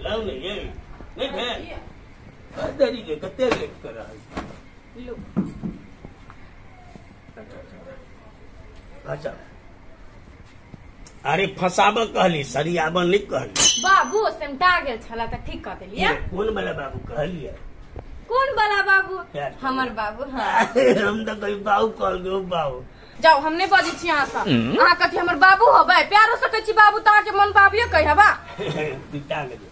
लाउ ने ये नहीं भेल देरी के कते लेट कर रहल लो। अच्छा अरे फसाब कहली सरियाब नहीं कहली। बाबू सेमटा गेल छला त ठीक क देलियै। कोन वाला बाबू कहलियै? कोन वाला बाबू? हमर बाबू। हां हम त कही बाबू कहल गो बाबू। जाओ हम नहीं बजै छी अहाँ से। अहाँ कथी हमर बाबू होबै? प्यारो से कहै छी बाबू त अहाँ के मन बाबूए कहि हबा। पिता गेल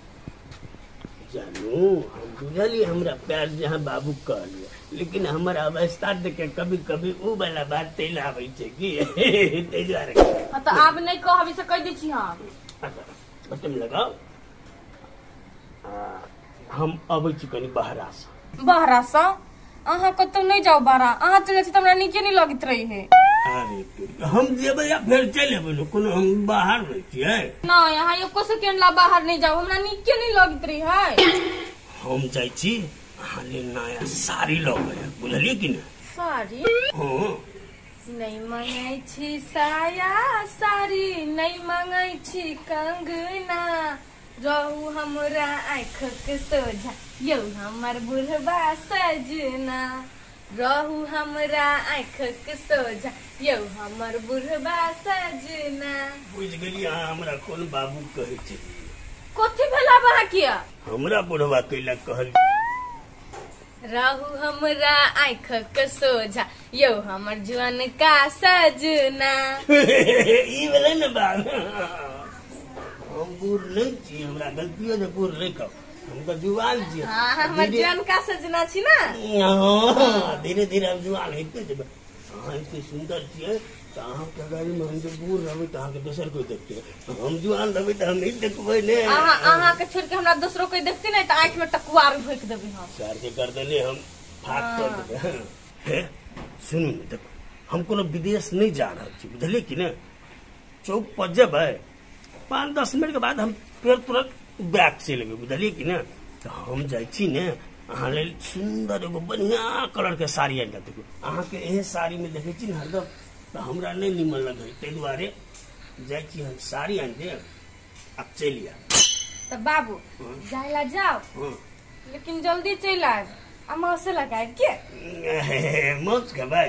जानू हम बुझलियै हमरा प्यार जहाँ बाबू कहलियै, लेकिन हमर अवस्था देख के कभी कभी ऊ वाला बात तेल आबै छै की ताहि दुआरे। हां त आब नहीं कहबी से कहि दै छी हम। अच्छा बटन लगाओ। हम अबै छी कनी बहरा से। बहरा से? अहाँ कतौ नहीं जाओ बहरा, अहाँ चले छी त हमरा नीके नहीं लगैत रही है। अरे हम जेबै या फेर चलि एबै ने, कोनो हम बाहर रहै छियै। नहीं अहाँ एको सेकेंड ला बाहर नहीं जाओ, हमरा नीके नहीं लगैत रही है। हम जाइ छी अहाँ लेल नया साड़ी लऽ के, बुझलियै कि नहि? साड़ी? हाँ। नहीं मंगै छी साया साड़ी, नहीं मंगै छी कंगना, रहू हमरा आँख के सोझा यौ हमर बुढ़बा सजना, रहू हमरा आँख के सोझा यौ हमर बुढ़बा सजना। बुझि गेलियै अहाँ हमरा कोन बाबू कहै छै? कथी भेला अहाँ किया हमरा बुढ़बा कैला कहल? रहू हमरा आँख के सोझा यौ हमर जुअन का सजना। ई भेलै ने बात। हम बूढ़ नहीं छी, हमरा गलतियो से बूढ़ नहीं कहू, हम तऽ जुआन छी। हाँ हमर जुअन का सजना छी ना। हाँ धीरे धीरे हम जुआन होइते जेबै। अहाँ एते सुन्दर छियै तऽ अहाँके गाड़ी में हम जे बूढ़ रहबै तऽ अहाँके दोसर कोइ देखतै, हम जुआन रहबै तऽ हम नहीं देखबै ने। अहाँ के छोड़ के हमरा दोसरो कोइ देखतै नहीं तऽ आँखि में टकुआर भोंकि देबै हम। सर के गर्दने हम फाक कर देबै। हे सुनू ने, देखो हम कोनो विदेश नहीं जा रहल छी, बुझलियै कि ने? चौक पर जेबै 5-10 मिनट के बाद हम फेर तुरंत बैक चलि एबै, बुझलियै कि ने? तऽ हम जाइ छी ने अहाँ लेल सुन्दर एगो बढ़िया कलर के साड़ी आनि कऽ देखू। अहाँके एहन साड़ी में देखै छी ने हरदम तऽ हमरा नहीं नीमन लगै, ताहि दुआरे जाइ छी हम साड़ी आनि देब आ चलि आयब। तऽ बाबू जाय ला जाओ, लेकिन जल्दी चलि आयब आ माउसे लगायब के? माउस खेबै?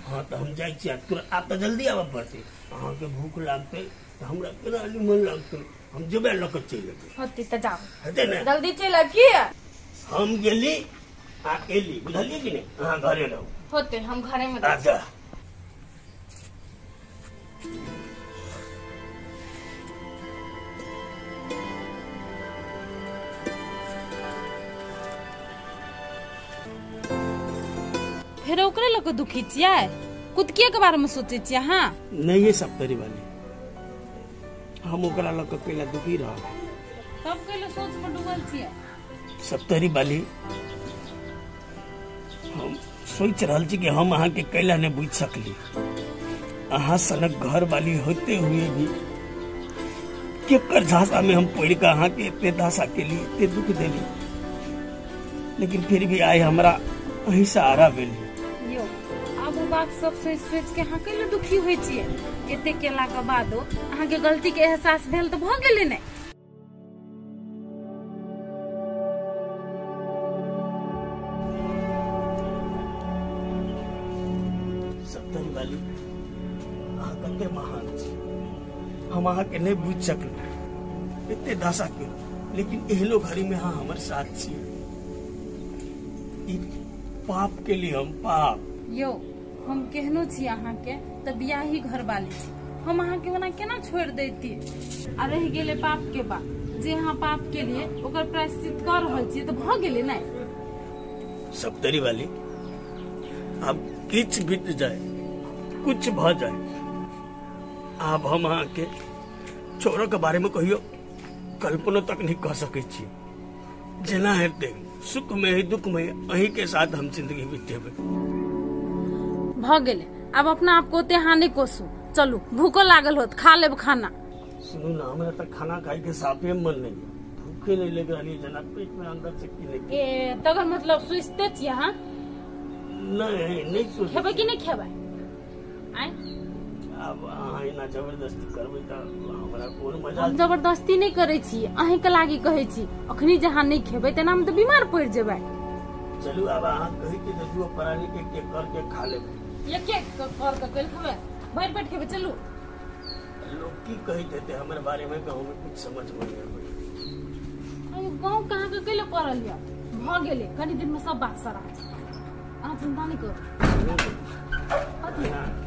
हाँ तऽ हम जाइ छी तुरंत। आब तऽ जल्दी आबऽ पड़तै, अहाँके भूख लागतै तऽ हमरा केना नीमन लगतै, हम जेबै लऽ कऽ चलि एबै। होतै तऽ जाओ, हेतै ने? जल्दी चलि आयब की? हम गेली आ एली, बुझलियै कि नहि? अहाँ घरे रहू। होतै हम घरे में। अच्छा फेर ओकरे लऽ कऽ दुखी छियै? कुदकिए के बारे में सोचै छियै अहाँ? नहीं ये सब तरी वाली, हम ओकरा लऽ कऽ कैला दुखी रहब? तब कैला सोच में डूबल छियै? सप्तरी वाली हम सोच रहल छी कि हम अहाँके कैला नहीं बुझि सकली। अहाँ सनक घर वाली होते हुए भी केकर झांसा में हम पड़ि कऽ अहाँके एते दशा केली, एते दुख देली, लेकिन फिर भी आइ हमरा अहीं से आरा भेल। यो आब ओ बात सब सोचि सोचि के अहाँ कैला दुखी होइ छियै? एते केला के बादो अहाँके गलती के एहसास भेल तऽ भऽ गेलै ने? सप्तरी वाली अहाँ कते महान छी, हम अहाँके नहीं बुझि सकलहुँ एते दशा के, लेकिन एहनो घड़ी में अहाँ हमर साथ छी। ई पाप के लिए हम पाप। यो हम केहनो छी अहाँके तऽ बियाही घर वाली छी, हम अहाँके ओना केना छोड़ि दैती? आ रहि गेलै पाप के बात, जे अहाँ पाप के लिए ओकर प्रायश्चित कऽ रहल छियै तऽ भऽ गेलै ने? सप्तरी वाली आब किछु बीत जाए, कुछ भऽ जाए, आब हम अहाँके छोड़ऽ के बारे में कहियो कल्पनो तक नहीं कह सकै छी। जेना हेतै सुख में ही दुख में अहीं के साथ हम जिंदगी बितेबै। भऽ गेलै, आब अपना आप को ओते अहाँ नहि कोसू। चलू भूखो लागल होत, खा लेब खाना। सुनू ना, हमरा तऽ खाना खाय के साफे मन नहीं, भूखे नहीं लग रही जना पेट में अंदर से की नहीं। ए तकर मतलब सोचते छी अहाँ? नहीं नहीं सोच। खेबै कि नहीं खेबै? आय आब अहाँ एना जबरदस्ती करबै तऽ हमरा कोन मजा। हम जबरदस्ती नहि करै छी, अहींके लागी कहै छी। अखनी जहाँ नहि खेबै तेना हम तऽ बीमार पड़ि जेबै। चलू आब अहाँ कहै के तऽ दुओ प्राणी के एक करके खा लेबै। एक एक कर के कैल खेबै, भरि पेट खेबै। चलू। लोग की कहैत हेतै हमर बारे में गाँव में कुछ समझ में नहीं आबै। अरे गाँव कहाँ के कैले पड़ल यऽ, भऽ गेलै कनी दिन में सब बात सरा। अहाँ चिंता नहीं करू।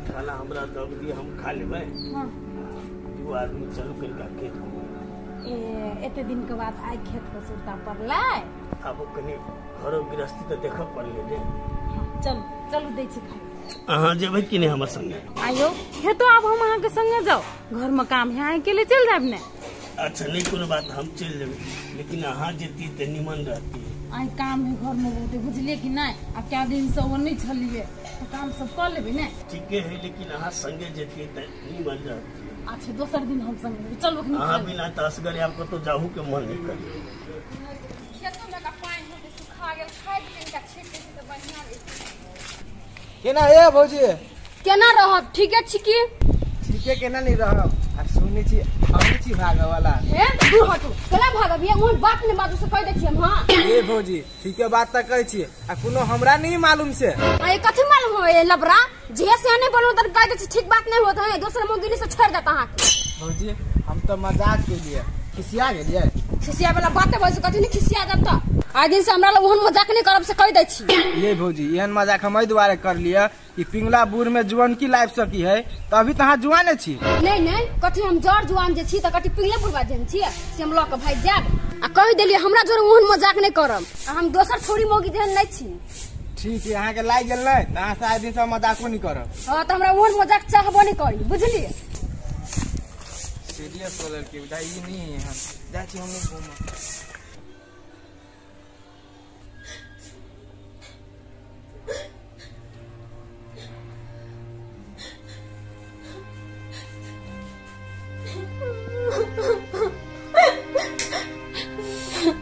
खाना हमरा दब दिए हम खा लेबै। हाँ। दू आदमी चलू कनिका खेत घूमै। ए एते दिन के बाद आइ खेत के सुरता पड़लै। आब कनी घरो गृहस्थी तऽ देखऽ पड़लै ने। चलू चलू दै छी खाइ। अहाँ जेबै कि नहि हमर संगे? आइयो खेतो आब हम अहाँ के संगे जाउ, घर में काम है अहाँ अकेले चलि जायब ने। अच्छा नहीं कोनो बात, हम चलि जेबै, लेकिन अहाँ जेती तऽ निमन रहती। आइ काम है घर में बहुते, बुझलियै कि नहि? आ क्या दिन से ओ नहि छलियै तऽ काम सब कऽ लेबै ने। ठीके है, लेकिन अहाँ संगे जेती तऽ निमन रहती। अच्छा दोसर दिन हम संगे चलू। अहाँ बिना तऽ असगरे आब कतौ जाहू के मन नहीं करी। खेतो में का पानि होते सुखा गेल, खाइ के छीट दै छी तऽ बढ़िया रहै। केना हे भौजी? केना रहब? ठीके छी की? ठीके केना नहीं रहब? आ सुनै छी अहूँ छी भागऽ वाला। हे दूर हटू, केना भागब? ये ओहन बात नहि बाजू से कहि दै छी हम। हाँ ए भौजी ठीके बात तऽ कहै छी, आ कोनो हमरा नहीं मालूम से। आ कथी मालूम हो ये लबरा जे से नहीं बनो त कहि दै छी ठीक बात नहीं होत है, दोसर मौगी से छोड़ देता अहाँ के। भौजी हम तऽ मजाक केलियै, खिसिया गेलियै। खिसिया वाला बात बजू, कथी नहीं खिसिया जाब त आइ दिन से हमरा लग ओहन मजाक नहीं करब से कहि दै छी। ये भौजी एहन मजाक हम एहि दुआरे कर लिअ कि पिंगला बूढ़ में जुआन की लाइफ सकी है, तऽ अभी तऽ अहाँ जुआने छी। नहीं नहीं कथी हम जर जुआन जे छी तऽ कथी पिंगले बुढ़वा जेहन छियै से हम लऽ के भागि जायब। आ कहि देलियै हमरा जोर ओहन मजाक नहीं करब, आ हम दोसर छोरी मौगी जेहन नहीं छी। ठीक है अहाँ के लागि गेल नहीं तऽ अहाँ से आइ दिन से मजाको नहीं करब। हाँ तऽ हमरा ओहन मजाक चाहबो नहीं करी, बुझलियै? सीरियस हो लड़की बुझाइ ई नहीं है, हम जाइ छी हम घूमऽ।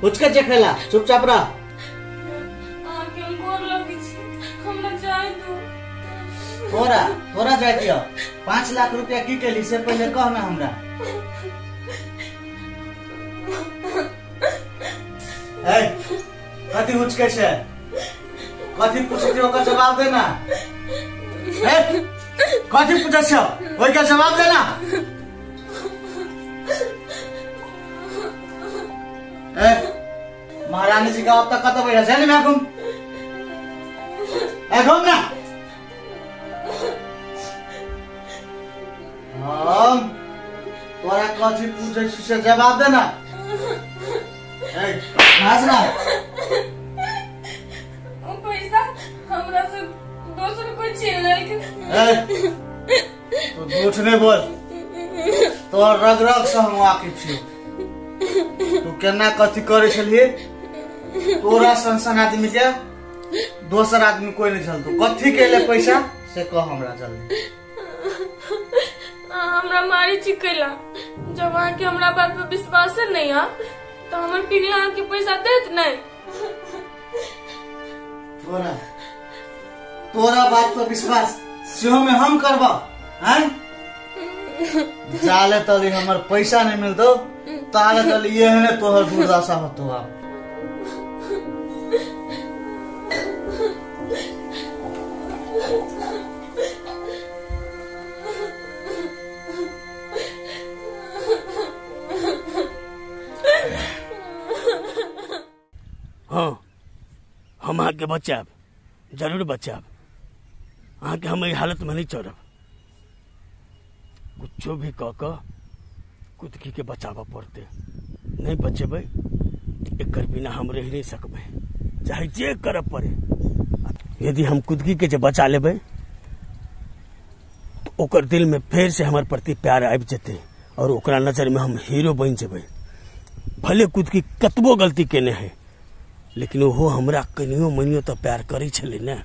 उचके चखेला चुपचाप रह। आके हम गोर लगै छी, हमरा जाय दू। तोरा तोरा जाय दियो। 5 लाख रुपया की केली से पहले कह ना हमरा। ए कथी उचके छै, कथी पूछै छै ओकर जवाब देना। ए कथी पूछै छै ओइ के जवाब देना। ए महारानी जी का अब तक कत बैठा छै ने घूम, ए घूम ना। हम तोरा कथी पूछै छी से जवाब देना। ए भाज ना। ओ पैसा हमरा से दोसर कोई छीन लेलक। ए तू झूठ नहीं बोल, तोर रग रग से हम वाकिफ छी। तू केना कथी करै छलियै, तोरा सन सन आदमी के दोसर आदमी कोई नहीं छल। तू कथी केले पैसा से कह हमरा जल्दी। हमरा मारी छी कैला, जब अहाँ के हमरा बात पर विश्वास नहीं है तो हमर पिघला अहाँ के पैसा देत नहीं। तोरा तोरा बात पर विश्वास सेहो में हम करब हैं? जाले तली हमर पैसा नहीं मिलतो ताले तली एहने तोहर दुर्दशा होतो। आब हाँ हम अहाँ के बचायब, जरूर बचायब। अहाँ के हम एहि हालत में नहीं छोड़ब। कुछो भी कऽ कऽ कुदकी के बचाबऽ पड़तै, नहीं बचेबै एकर बिना हम रहि नहीं सकबै, चाहे जे करऽ पड़े। यदि हम कुदकी के जे बचा लेबै तो ओकर दिल में फेर से हमर प्रति प्यार आबि जेतै और ओकरा नजर में हम हीरो बनि जेबै। भले कुदकी कतबो गलती केने है, लेकिन ओहो हमरा कनियो मनियो तऽ प्यार करै छलै ने।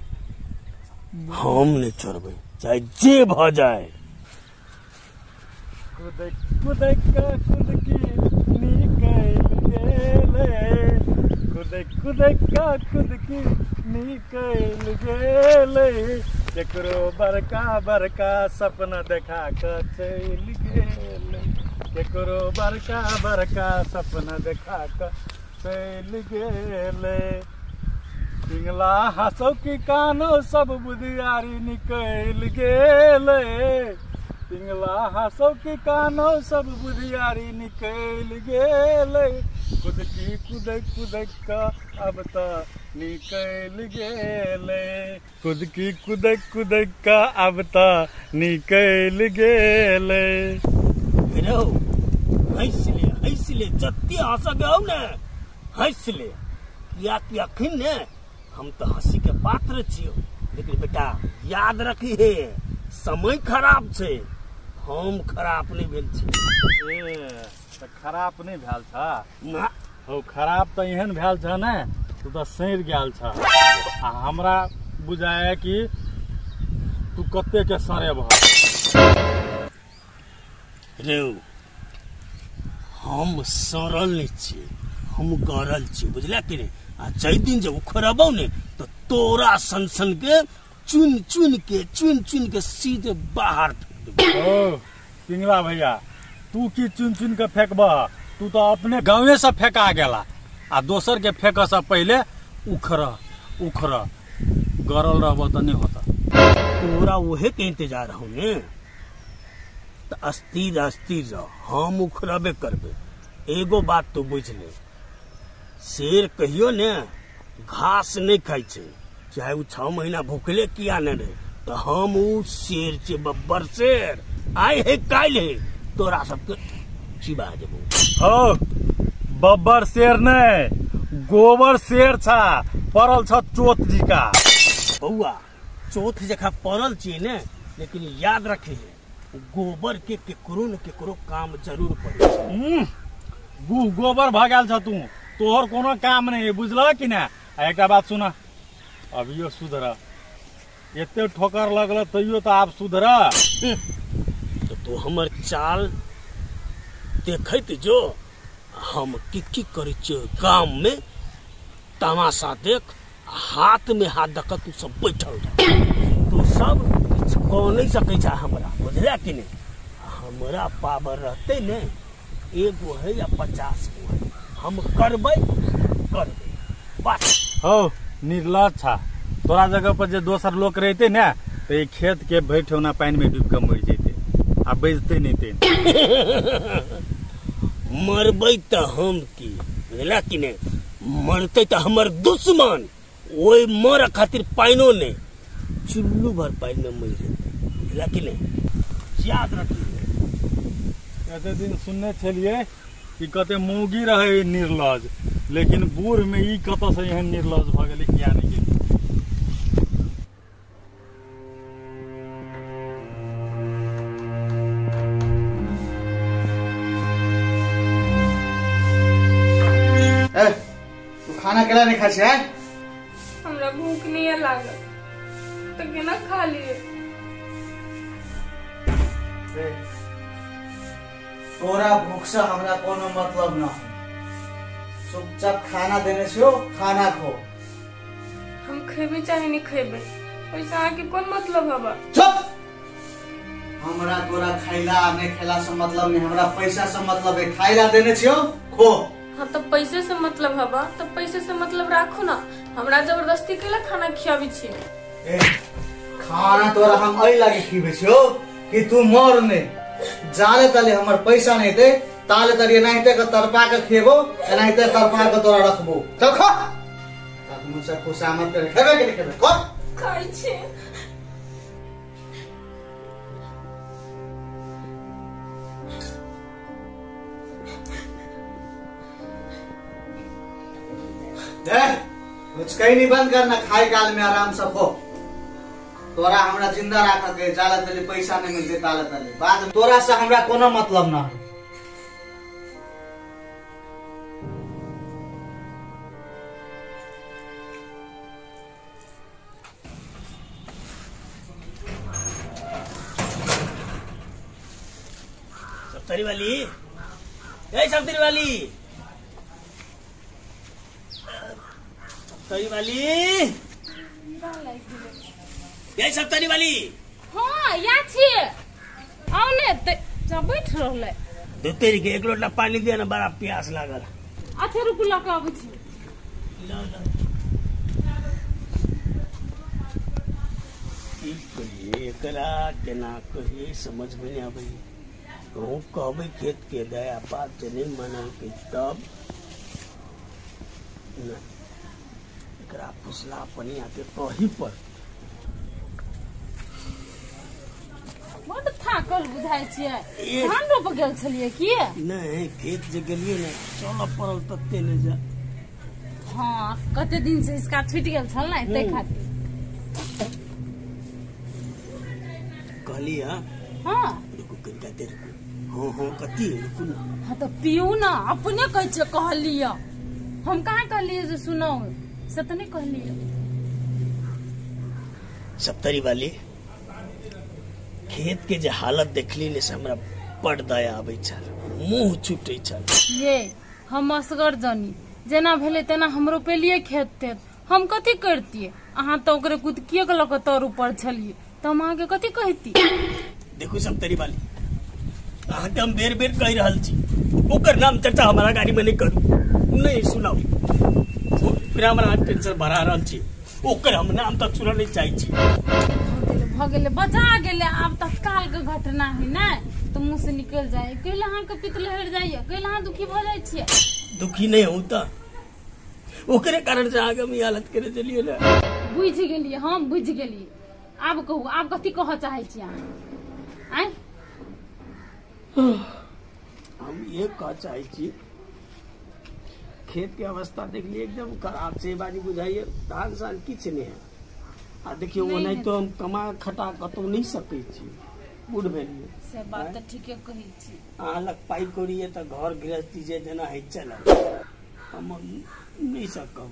हम नहीं छोड़बै चाहे जे भऽ जाए। कुदक कुदक कुदकी निकल गेलै, कुदक कुदक कुदकी निकल गेलै, केकरो बड़का बड़का सपना देखा के चलि गेलै, केकरो बड़का बड़का सपना देखा के चलि गेलै। पिंगला हंसौ की कानो सब बुधियारी निकलि गेलै, पिंगला हंसौ की कानो सब बुधियारी निकलि गेलै। कुदकी कुदक कुदक कऽ अब तऽ निकलि गेलै, कुदकी कुदक कुदक कऽ अब तऽ निकलि गेलै। रौ हँसि ले, हँसि ले, जते हँसके हौ ने हँसि ले, किया कि अखन ने हम तऽ हँसी के पात्र छियौ, लेकिन बेटा याद रखी हे समय खराब छै, हम खराब नहि भेल छी। ए तऽ खराब नहि भेल छ ना? हौ खराब तऽ एहन भेल छ ने, तू तऽ सड़ि गेल छ, आ हमरा बुझाय कि तू कते के सड़ेबह। रौ हम सड़ल नहि छियै, हम गरल छियै, बुझला कि नहि? आ जाहि दिन जे उखड़बौ ने तऽ तोरा सन सन के चुनि चुनि के चुनि चुनि के सीधे बाहर फेंक देबौ। ओ पिंगला भैया, तू की चुनि चुनि के फेंकबह? तू तऽ अपने गाँवे से फेंका गेला, आ दोसर के फेंकऽ से पहिले उखड़ उखड़, गरल रहबह तऽ नहि होता। तोरा उहे के इंतजार हौ ने, तऽ अस्थिर अस्थिर रह, हम उखड़बे करबे। एगो बात तो बुझ ले, शेर कहियो ने घास नहीं खाइ छै, चाहे उ 6 महीना भूखले किया ने रहे, तऽ हम उ शेर छियै, बब्बर शेर, आइ हे काल्हि हे तोरा सबके चिबा देबौ। हौ बब्बर शेर नहि, गोबर शेर छा, पड़ल छ चोत जिका। बौआ चोत जखा पड़ल छियै ने, लेकिन याद रखी है गोबर के केकरो न केकरो काम जरूर पड़े। गुह गोबर भऽ गेल छ तू, तोहर कोनो काम नहीं है, बुझल कि ना? आ एकटा बात सुन, अभियो सुधर, एते ठोकर लगल तैयो तऽ आब सुधर। तो तू हमर चाल देखैत जो, हम की की करै छियै गाम में, तमाशा देख, हाथ में हाथ दऽ कऽ तू सब बैठल रह, तू सब किछु कऽ नहि सकै छ हमरा, बुझला कि नहि? हमरा पावर रहतै ने, एगो है या 50 गो है, हम करबै करबै बस। हौ निर्लज छा, तोरा जगह पर जे दोसर लोक रहते ने तऽ ई खेत के भरि ठेहुना पानि में डूबि कऽ मरि जैते, आ बजते नहि ते। मरबै तऽ हम की, बुझला कि नहि? मरतै तऽ हमर दुश्मन, ओहि मर खातिर पानिओ नहि, चुल्लू भर पानि में मरि जेतै, बुझला कि नहि? याद रखी। एते दिन सुनने छलियै कि कते मौगी रहे निर्लज, लेकिन बूढ़ में ई कतऽ से एहन निर्लज भऽ गेलै किया नहि गेलै। ए तू खाना केला नहीं खाइ छै? हमरा भूख नहीं लागल तऽ केना खा लिए? तोरा भूख से हमरा कोनो मतलब न है, चुपचाप खाना देने छियौ, खाना खो। हम खेबे चाहे नहीं खेबे, ओइसे अहाँके कोन मतलब हबा? चुप! हमरा तोरा खैला नहीं खैला से मतलब नहीं, हमरा पैसा से मतलब है, खाइला देने छियौ खो। हाँ तो पैसे से मतलब हबा तो पैसे से मतलब राखू ना, हमरा जबरदस्ती केला खाना खियाबी छी? ए खाना तोरा हम एहि लागी खियाबै छियौ कि तू मर नहीं, जाले ताले हमर पैसा नहीं दे ताले ताले एनाहिते के तरपा के खेबो, एनाहिते तरपा के तोरा रखबो। चल खा, तखन से खुशामद कर खेबे के नहीं खेबे खो। खाइ छी। कुछ कहीं नहीं बंद करना, खाए काल में आराम से खो। तोरा हमरा जिंदा राख के जाला तले पैसा नहीं मिलते ताले तले, बाद तोरा से हमरा कोनो मतलब ना है। सप्तरी वाली, ए सप्तरी वाली, सप्तरी वाली। यही सप्तरी वाली। हाँ या छियै, आउ ने ते बैठ रहलै। दोतेरी के एक लोटा पानी दिया ना, बड़ा प्यास लागल। अच्छा रुकू लऽ कऽ आबै छी। की कहिए एकरा, केना कहिए समझ में नहीं आबै। कहूँ कहबै खेत के दया बात जे नहीं मनलकै तब नहीं, एकरा फुसला पनिया के कही पर। बड थाकल बुझाइ छियै, धान रोप गेल छलियै की? नहीं खेत जे गेलियै ने चलऽ पड़ल तते ने जा। हाँ कते दिन से इसका छूटि गेल छल ने ताहि खातिर कहली। हाँ हाँ रुकू कनिका देर रुकू। हाँ हाँ कथी रुकू ना। हाँ तो पीऊ ना, अपने कहै छियै कहलियै, हम कहाँ कहलियै जे सुनाउ, से तऽ नहि कहलियै। सप्तरी वाली खेत के जे हालत देखली ने से हमरा बड़ दया आबै छल, मुँह छूटै छल। ये हम असगर जानी, जेना भेलै तेना हम रोपेलियै खेत तेत, हम कथी करतियै? अहाँ तऽ ओकरे कुदकिए के लऽ कऽ तर ऊपर छलियै, तऽ हम अहाँके कथी कहती? देखू सप्तरी वाली, अहाँके हम बेर बेर कहि रहल छी ओकर नाम चर्चा हमारा गाड़ी में नहीं करू, नहीं सुनाउ। फिर हमरा टेंशन बढ़ा रहल छी, ओकर हम नाम तक सुनऽ नहीं चाहै छी। भऽ गेलै, बजा गेलै, आब तत्काल के घटना है ने तऽ मुँह से निकलि जाय। कैला अहाँके पित्त लहरि जाइए, कैला अहाँ दुखी भऽ जाइ छियै? दुखी नहीं हूँ तऽ ओकरे कारण से अहाँके हम ई हालत करे चलिए ने। बुझि गेलियै, हम बुझि गेलियै। आब कहू, आब कथी कहऽ चाहै छी अहाँ? आँय हम ये कह चाहै छी, खेत के अवस्था देखलिए एकदम खराब छै, बाजी बुझाइए धान सान किछु नहीं है। आ देखियौ ओनाहितो हम कमा खटा कतौ नहीं सकै छी, बूढ़ भेलियै। से बात तऽ ठीके कहै छी। अहाँ लग पाइ कौड़ी यऽ तऽ घर गृहस्थी जे जेना होइ चलत, हम नहीं सकब।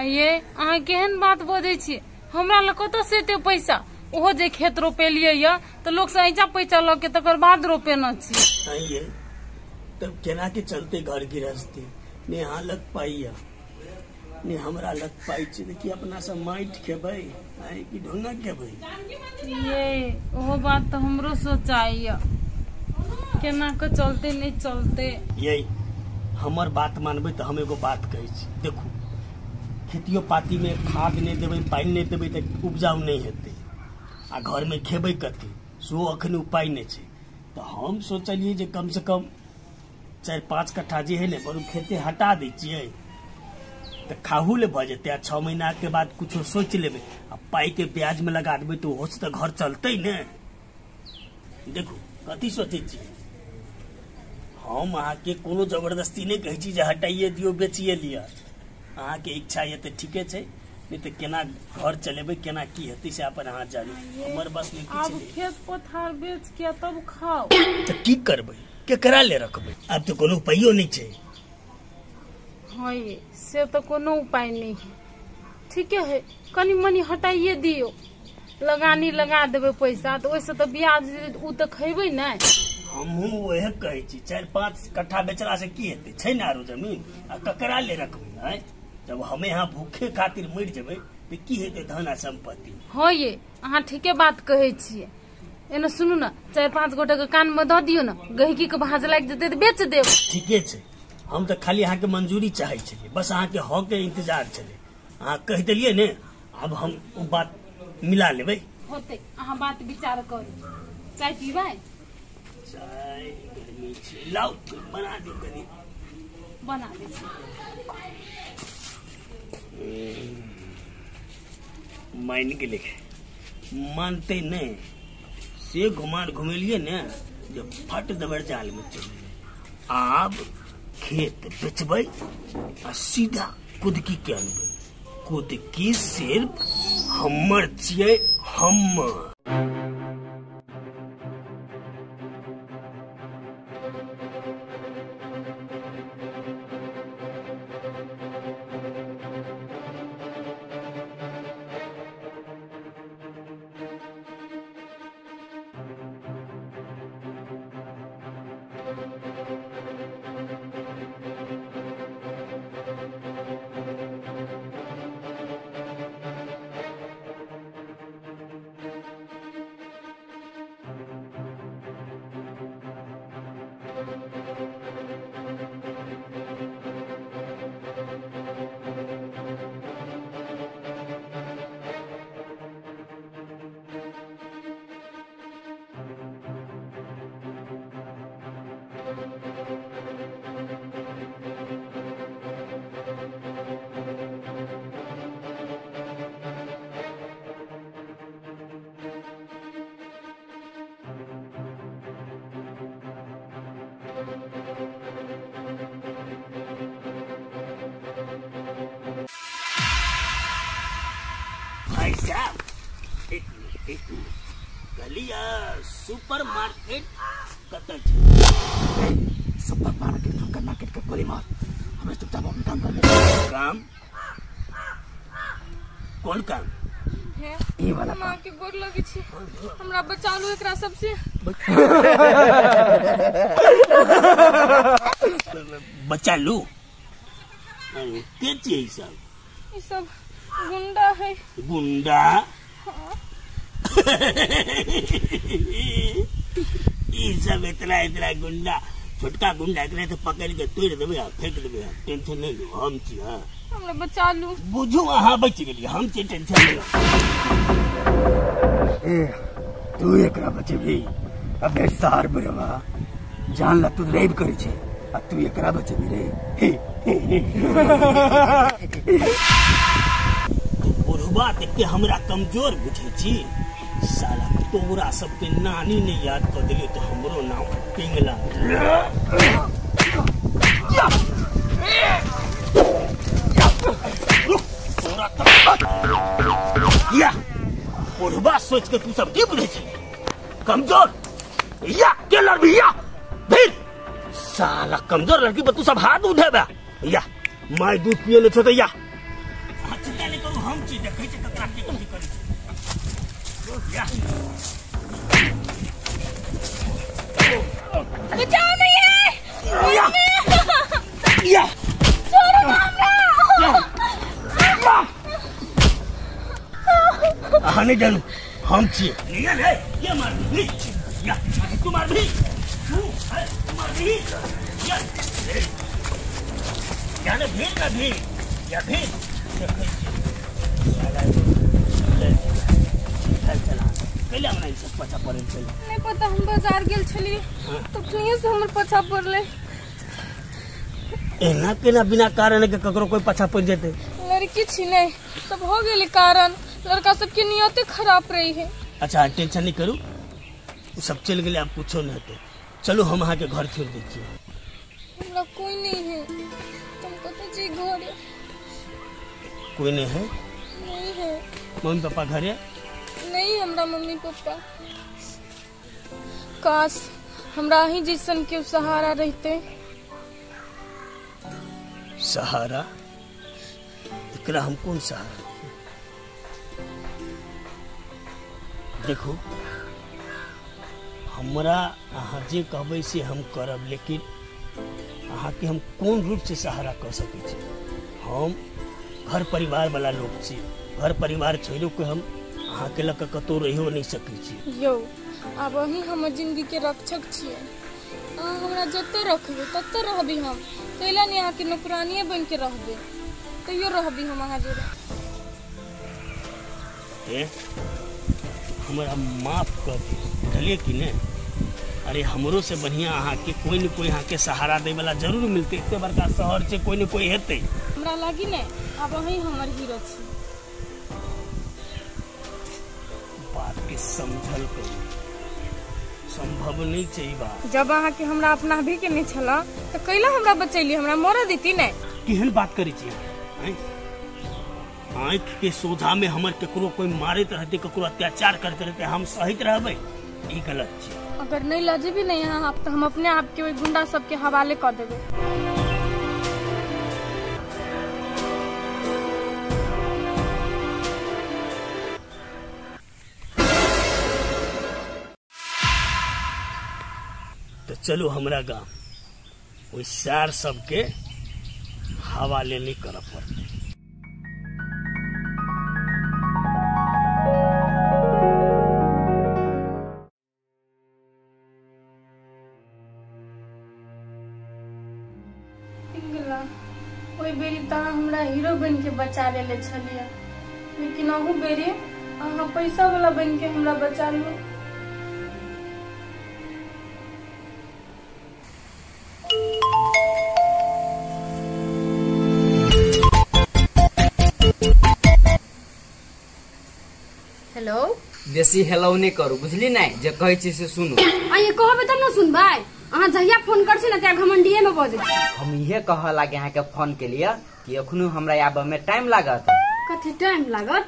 ये अहाँ केहन बात बजै छी? हमरा लग कतऽ से एते पैसा? ओहो जे खेत रोपेलियै यऽ तऽ लोक से ऐंचा पैसा लऽ के तकर बाद रोपेने छी। ये तब केना के चलते घर गृहस्थी? ने अहाँ लग पाइ यऽ ने हमरा लग पाइ छै। देखिए अपना सब माटि खेबै कि ढोंगा खेबै? ये ओहो बात तऽ हमरो सोचाइए, केना के चलते नहीं चलते। ये हमर बात मानबै तऽ हम एगो बात कहै छी। देखू खेतियो पाती में खाद नहीं देबै, पानि नहीं देबै तऽ उपजाउ नहीं हेतै, आ घर में खेबै कथी, सेहो अखन उपाय नहीं छै। तऽ हम सोचलियै जे कम से कम 4-5 कट्ठा जे है ने बरू खेते हटा दै छियै तऽ खाहू ले भऽ जेतै, आ 6 महीना के बाद कुछो सोचि लेबै, आ पाई के ब्याज में लगा देबै तऽ ओहो से तऽ घर चलतै ने। देखू कथी सोचै छियै? हम अहाँके कोनो जबरदस्ती नहीं कहै छी जे हटाइए दियौ बेचिए लिअ। अहाँके इच्छा यऽ तऽ ठीके छै, नहीं तऽ केना घर चलेबै केना की हेतै से अपन अहाँ जानू, हमर बस में किछु नहीं। खेत पथार बेच के तब खाओ। तऽ की करबै, केकरा ले रखबै? आब तऽ कोनो उपायो नहीं छै। हाँ ये से तो कोनो उपाय नहीं है। ठीके है, कनी मनी हटाइए दियौ, लगानी लगा देबै पैसा तऽ ओहिसँ तऽ ब्याज ओ तऽ खेबै ने। हमहूँ वएह कहै छी, 4-5 कट्ठा बेचला से की हेतै? छै ने आरो जमीन, आ ककरा ले रखबै? जब हमे यहाँ भूखे खातिर मरि जेबै तऽ की हेतै धन आ सम्पत्ति? हाँ ये अहाँ ठीके बात कहै छियै। एना सुनू ने, 4-5 गोटे के कान में दऽ दियौ ने, गहिकी के भाँज लागि जेतै तऽ बेच देब। ठीके छै, हम तऽ खाली अहाँके मंजूरी चाहै छलियै, बस अहाँके हक के इंतजार छलै। अहाँ कहि देलियै ने, आब हम ओ बात मिला लेबै। होतै, अहाँ बात विचार करू। चाय पीबै? चाय गर्मी छै, लाउ बना दियौ, कनि बना दै छी। मानि गेलै, मानतै नहि से घुमान घुमेलियै ने जे फट दबर जाल में चलि गेलै। आब खेत बेचबै आ सीधा कुदकी के अनबै। कुदकी सिर्फ हमर छियै, हमर। भाई साहब एक मिनट एक मिनट कहलिए सुपर मार्केट कतऽ छै? सुपर मार्केट ठोकर मार्केट के गोली मार, हमरा चुपचाप अपन काम कर ले। काम? कोन काम? ई वाला माँ के गोर लगे छी, हमरा बचा लू एकरा सबसे। बचा लू? के छियै ई सब? ई सब गुंडा है। गुंडा? ई सब इतना इतना गुंडा, छोटका गुंडा एकरा तो पकड़ के तोड़ देबै आ फेंक देबै। टेंशन नहीं लू, हम छी। हाँ हमरा बचा लू। बुझू अहाँ बच गेलियै, हम छी, टेंशन नहीं लू। ए तू एकरा बचेबी? अबे सार बुढ़वा, जान ला तू रेप करै छै आ तू एकरा बचेबी रे? बुढ़वा देख के हमरा कमजोर बुझै छी? साला तोरा सबके नानी ने याद कर दिलियो तो हमरो नाम पिंगला। या बुढ़वा सोच के तू सब की बुझै छी? कमजोर या के लड़बी या फिर साला कमजोर लड़की पर तू सब हाथ उठेबे? या my दूध पिए ले छो तो या चिंता नहीं करू, हम चीज देखै छी ककरा के कथी करै छी। या बचाओ नहीं है। या या छोड़ो ना हमरा। अहाँ नहीं डरू, हम छियै। नहीं नहीं ये मार भी, या तू मार भी, तू तू मार भी, या या ने भीड़ ना भीड़, या भीड़ देखै छियै साला चल चला कैला हमरा ई सब पछा पड़ल छै? नहीं पता, हम बाजार गेल छलियै तखनिये से हमर पछा पड़लै। एना केना बिना कारण के ककरो कोई पछा पड़ जेतै? लड़की छी नहीं तब हो गेलै कारण, लड़का सबके नियते खराब रही है। अच्छा टेंशन नहीं करू, उ सब चल गेलै, आब कुछो नहीं हेतै। चलू हम अहाँ के घर छोड़ दै छियै। हमरा कोई नहीं है, तुम कतऽ छी घर? कोई नहीं है? नहीं है। मम्मी पापा घरे? नहीं, हमरा मम्मी पापा। काश हमरा ही जैसन के सहारा रहते। सहारा? एकरा हम कौन सहारा? देखो हमरा अहाँ जे कहबै से हम करब, लेकिन अहाँ के हम कोन रूप से सहारा कर सकै छी? हम घर परिवार वाला लोग छी, घर परिवार छोड़ो के हम अहाँ के लऽ कऽ कतौ रहियो नहीं सकै छी। यौ आब अहीं हमर जिंदगी के रक्षक छियै, अहाँ हमरा जतऽ रखबै ततऽ रहबी हम। कैला नहीं अहाँके नौकरानिये बनि के रहबै, तैयो रहबी हम अहाँ जोड़े। ए हमरा माफ कर दे, बुझलियै कि नहीं? अरे हमरो से बढ़िया अहाँ के कोई न कोई अहाँ के सहारा दै वाला जरूर मिलते। एते बड़का शहर छै, कोई न कोई हेतै। हमरा लागी नहीं आब अहीं हमर हीरो छी। बात के समझल करू, संभव नहीं छै ई बात। जब अहाँ के हमरा अपना भी के नहीं छला तो कैला हमरा बचैली, हमरा मरऽ देती नहीं? केहन बात करै छी अहाँ? आँख के सोझा में हमर ककरो कोई मारैत रहते, ककरो अत्याचार करते रहते, हम सहित रहबै? ई गलत छै। अगर नहीं लजेबी नहीं अहाँ तो हम अपने आप के ओहि गुंडा सबके हवाले कऽ देबै। तो चलू हमरा गाम, ओहि सार सबके हवाले नहीं करऽ पड़तै। पिंगला ओहि बेरी तऽ अहाँ हमरा हीरो बनि के बचा लेले छलियै, लेकिन अहू बेरी अहाँ पैसा वाला बनि के हमरा बचा लू। हेलो, बेसी हेलो नहीं करू, बुझली नहीं? जे कहै छी से सुनू। आ ये कहबै तब न सुनबै। अहाँ जहिया फोन कर छी न त्या घमंडिये में बजै छी। हम इहे कह लागे अहाँ के फोन के लिए कि अखनो हमरा आबे में टाइम लागत। कथी टाइम लागत?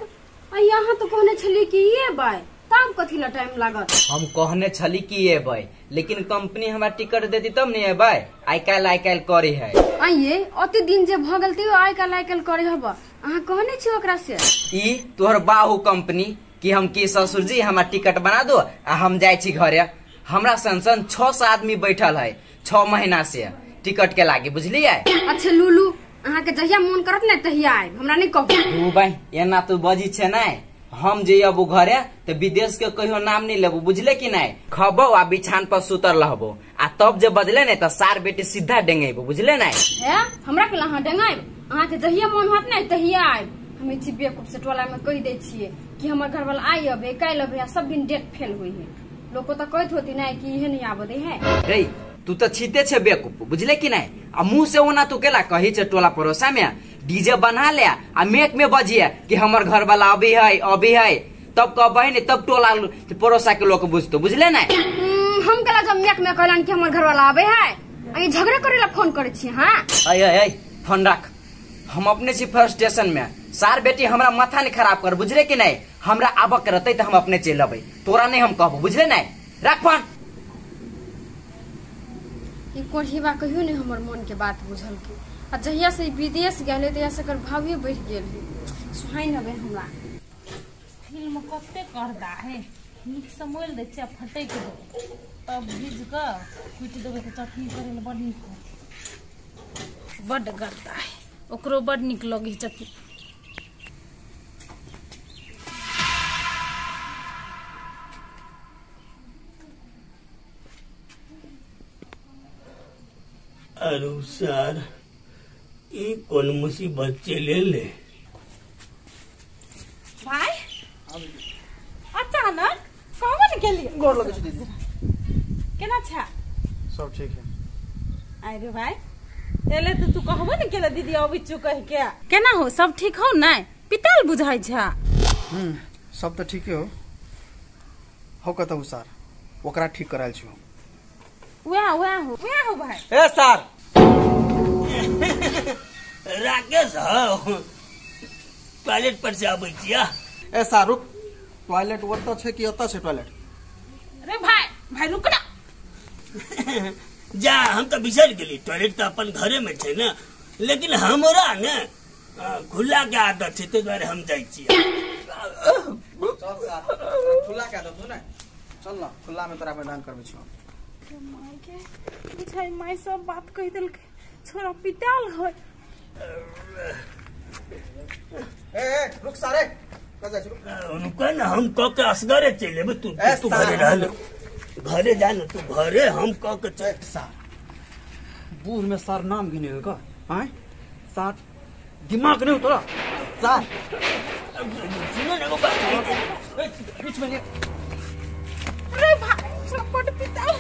आ यहाँ तो कहने छली कि ये बाय तब कथी ला टाइम लागत। हम कहने छली कि एबै, लेकिन कंपनी हमरा टिकट देती तब नहीं एबै। आइ काल्हि करे है। आइए अति दिन जे भ गेल तैयो आइ काल्हि करे हब। अहाँ कहने छी ओकरा से? ई तोहर बाहु कंपनी कि हम की ससुर जी हमरा टिकट बना दो आ हम जाय छी घरे। हमरा सन सन 600 आदमी बैठल है 6 महीना से टिकट के लागे, बुझलिए? अच्छा लूलू, अहाँ के जहिया मन करत ने तहिया आएब, हमरा नहीं कहू। तू भाई एना तू बजी छे नै, हम जे अबू घरे तो विदेश के कहियो नाम नहीं लेबू, बुझले कि नहीं? खबो आ बिछान पर सुतल रहबो आ तब जे बजले ने त सार बेटी सीधा डेंगेबो, बुझले नै? हे हमरा के अहाँ डेंगाएब? अहाँ के जहिया मन होत ने तहिया आएब। हम छी बेवकूफ से टोला में कहि दै छियै कि हमर घर वाला आइ अबे काल्हि अबे आ सब दिन डेट फेल होई है। लोग तो कहत होती नै कि इहे नहीं आबे दे है। रे तू तो छीते छे बेवकूफ, बुझले कि नहीं? आ मुंह से ओना तू केला कही छे टोला पड़ोसा में डीजे बना ले आ मेक में बजिए कि हमर घर वाला अभी है अभी है, तब कहबे ने तब टोला पड़ोसा के लोग बुझतो, बुझले नै? हम केला जब मेक में कहलन कि हमर घर वाला आबे है, आ झगड़ा करेला फोन करे छी। हां अय अय फोन रख, हम अपने छी फ्रस्ट्रेशन में। सार बेटी हमरा माथा नहीं खराब कर, बुझले कि नहीं? हमरा आबक रहते त हम अपने चलि अबै, तोरा नहीं हम कहबो, बुझले नै? रख फोन। ई कोढ़ीबा कहियो नहीं हमर मन के बात बुझल के, आ जहिया से विदेश गेले तहिया से एकर भावे बढ़ गेल है। सुहाइ नबे हमरा फिल्म कते करदा है, नीक से मोल दै छै फटैक देबै तब भीज क कुटि देबै त चटनी करे ल बड नीक होत। बड गरदा है, ओकरो बड नीक लगे चटनी। अरे सर ये कौन मुसीबत चले ले भाई? अचानक कौन के लिए गोर लगे दीदी, केना छा? सब ठीक है। अरे भाई एले तो तू कहबो ने केला दीदी अबै छु कह के, केना हो सब ठीक हो नै? पिताल बुझाइ छा। सब तो ठीक हो हो कतौ सर, ओकरा ठीक करायल छु। वह वह हो वह हो भाई। ए सर राकेश हो टॉयलेट पर से आबै छिया। ए सर रुक, टॉयलेट ओतऽ छै कि ओतऽ छै टॉयलेट? अरे भाई भाई रुक ना। जा हम तो बिसर गेली, टॉयलेट तो अपन घरे में छै ना, लेकिन हमरा ने खुला के आदत छै, ताहि दुआरे हम जाइ छियै। चल सर खुला के आदत हो ने, चल ना खुला में तोरा मैदान करबै छियौ। माय के बुझाइ माय सब बात कहि देलकै, छोरा पिताल है। ए ए रुक सारे, कत जाइ छी? रुक ना, हम क के असगरे चलि एबै, तू तू घरे रह, घरे जा ना तू घरे, हम क के चल। सार बूढ़ में सार नाम गिने का आय सार दिमाग नहीं तोरा सार। सुनो ना एगो बात बीच में। अरे भाई छोरा बड पिताल।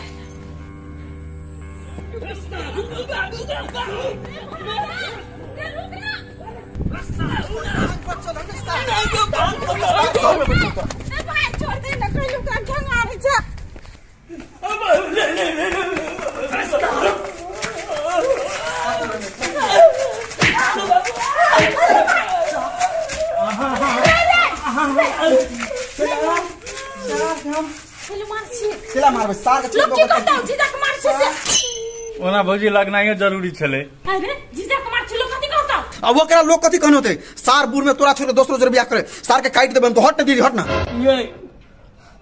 ओना भौजी लगनाइयो जरूरी छलै। अरे जीजा के मार लोग कथि कहता? अब ओकरा लोग कथि कहन होते? सार बूढ़ में तोरा छोड़ के दोसरो जर बियाह करे, सार के काट देबन तो हट ना दीदी, हट ना। ये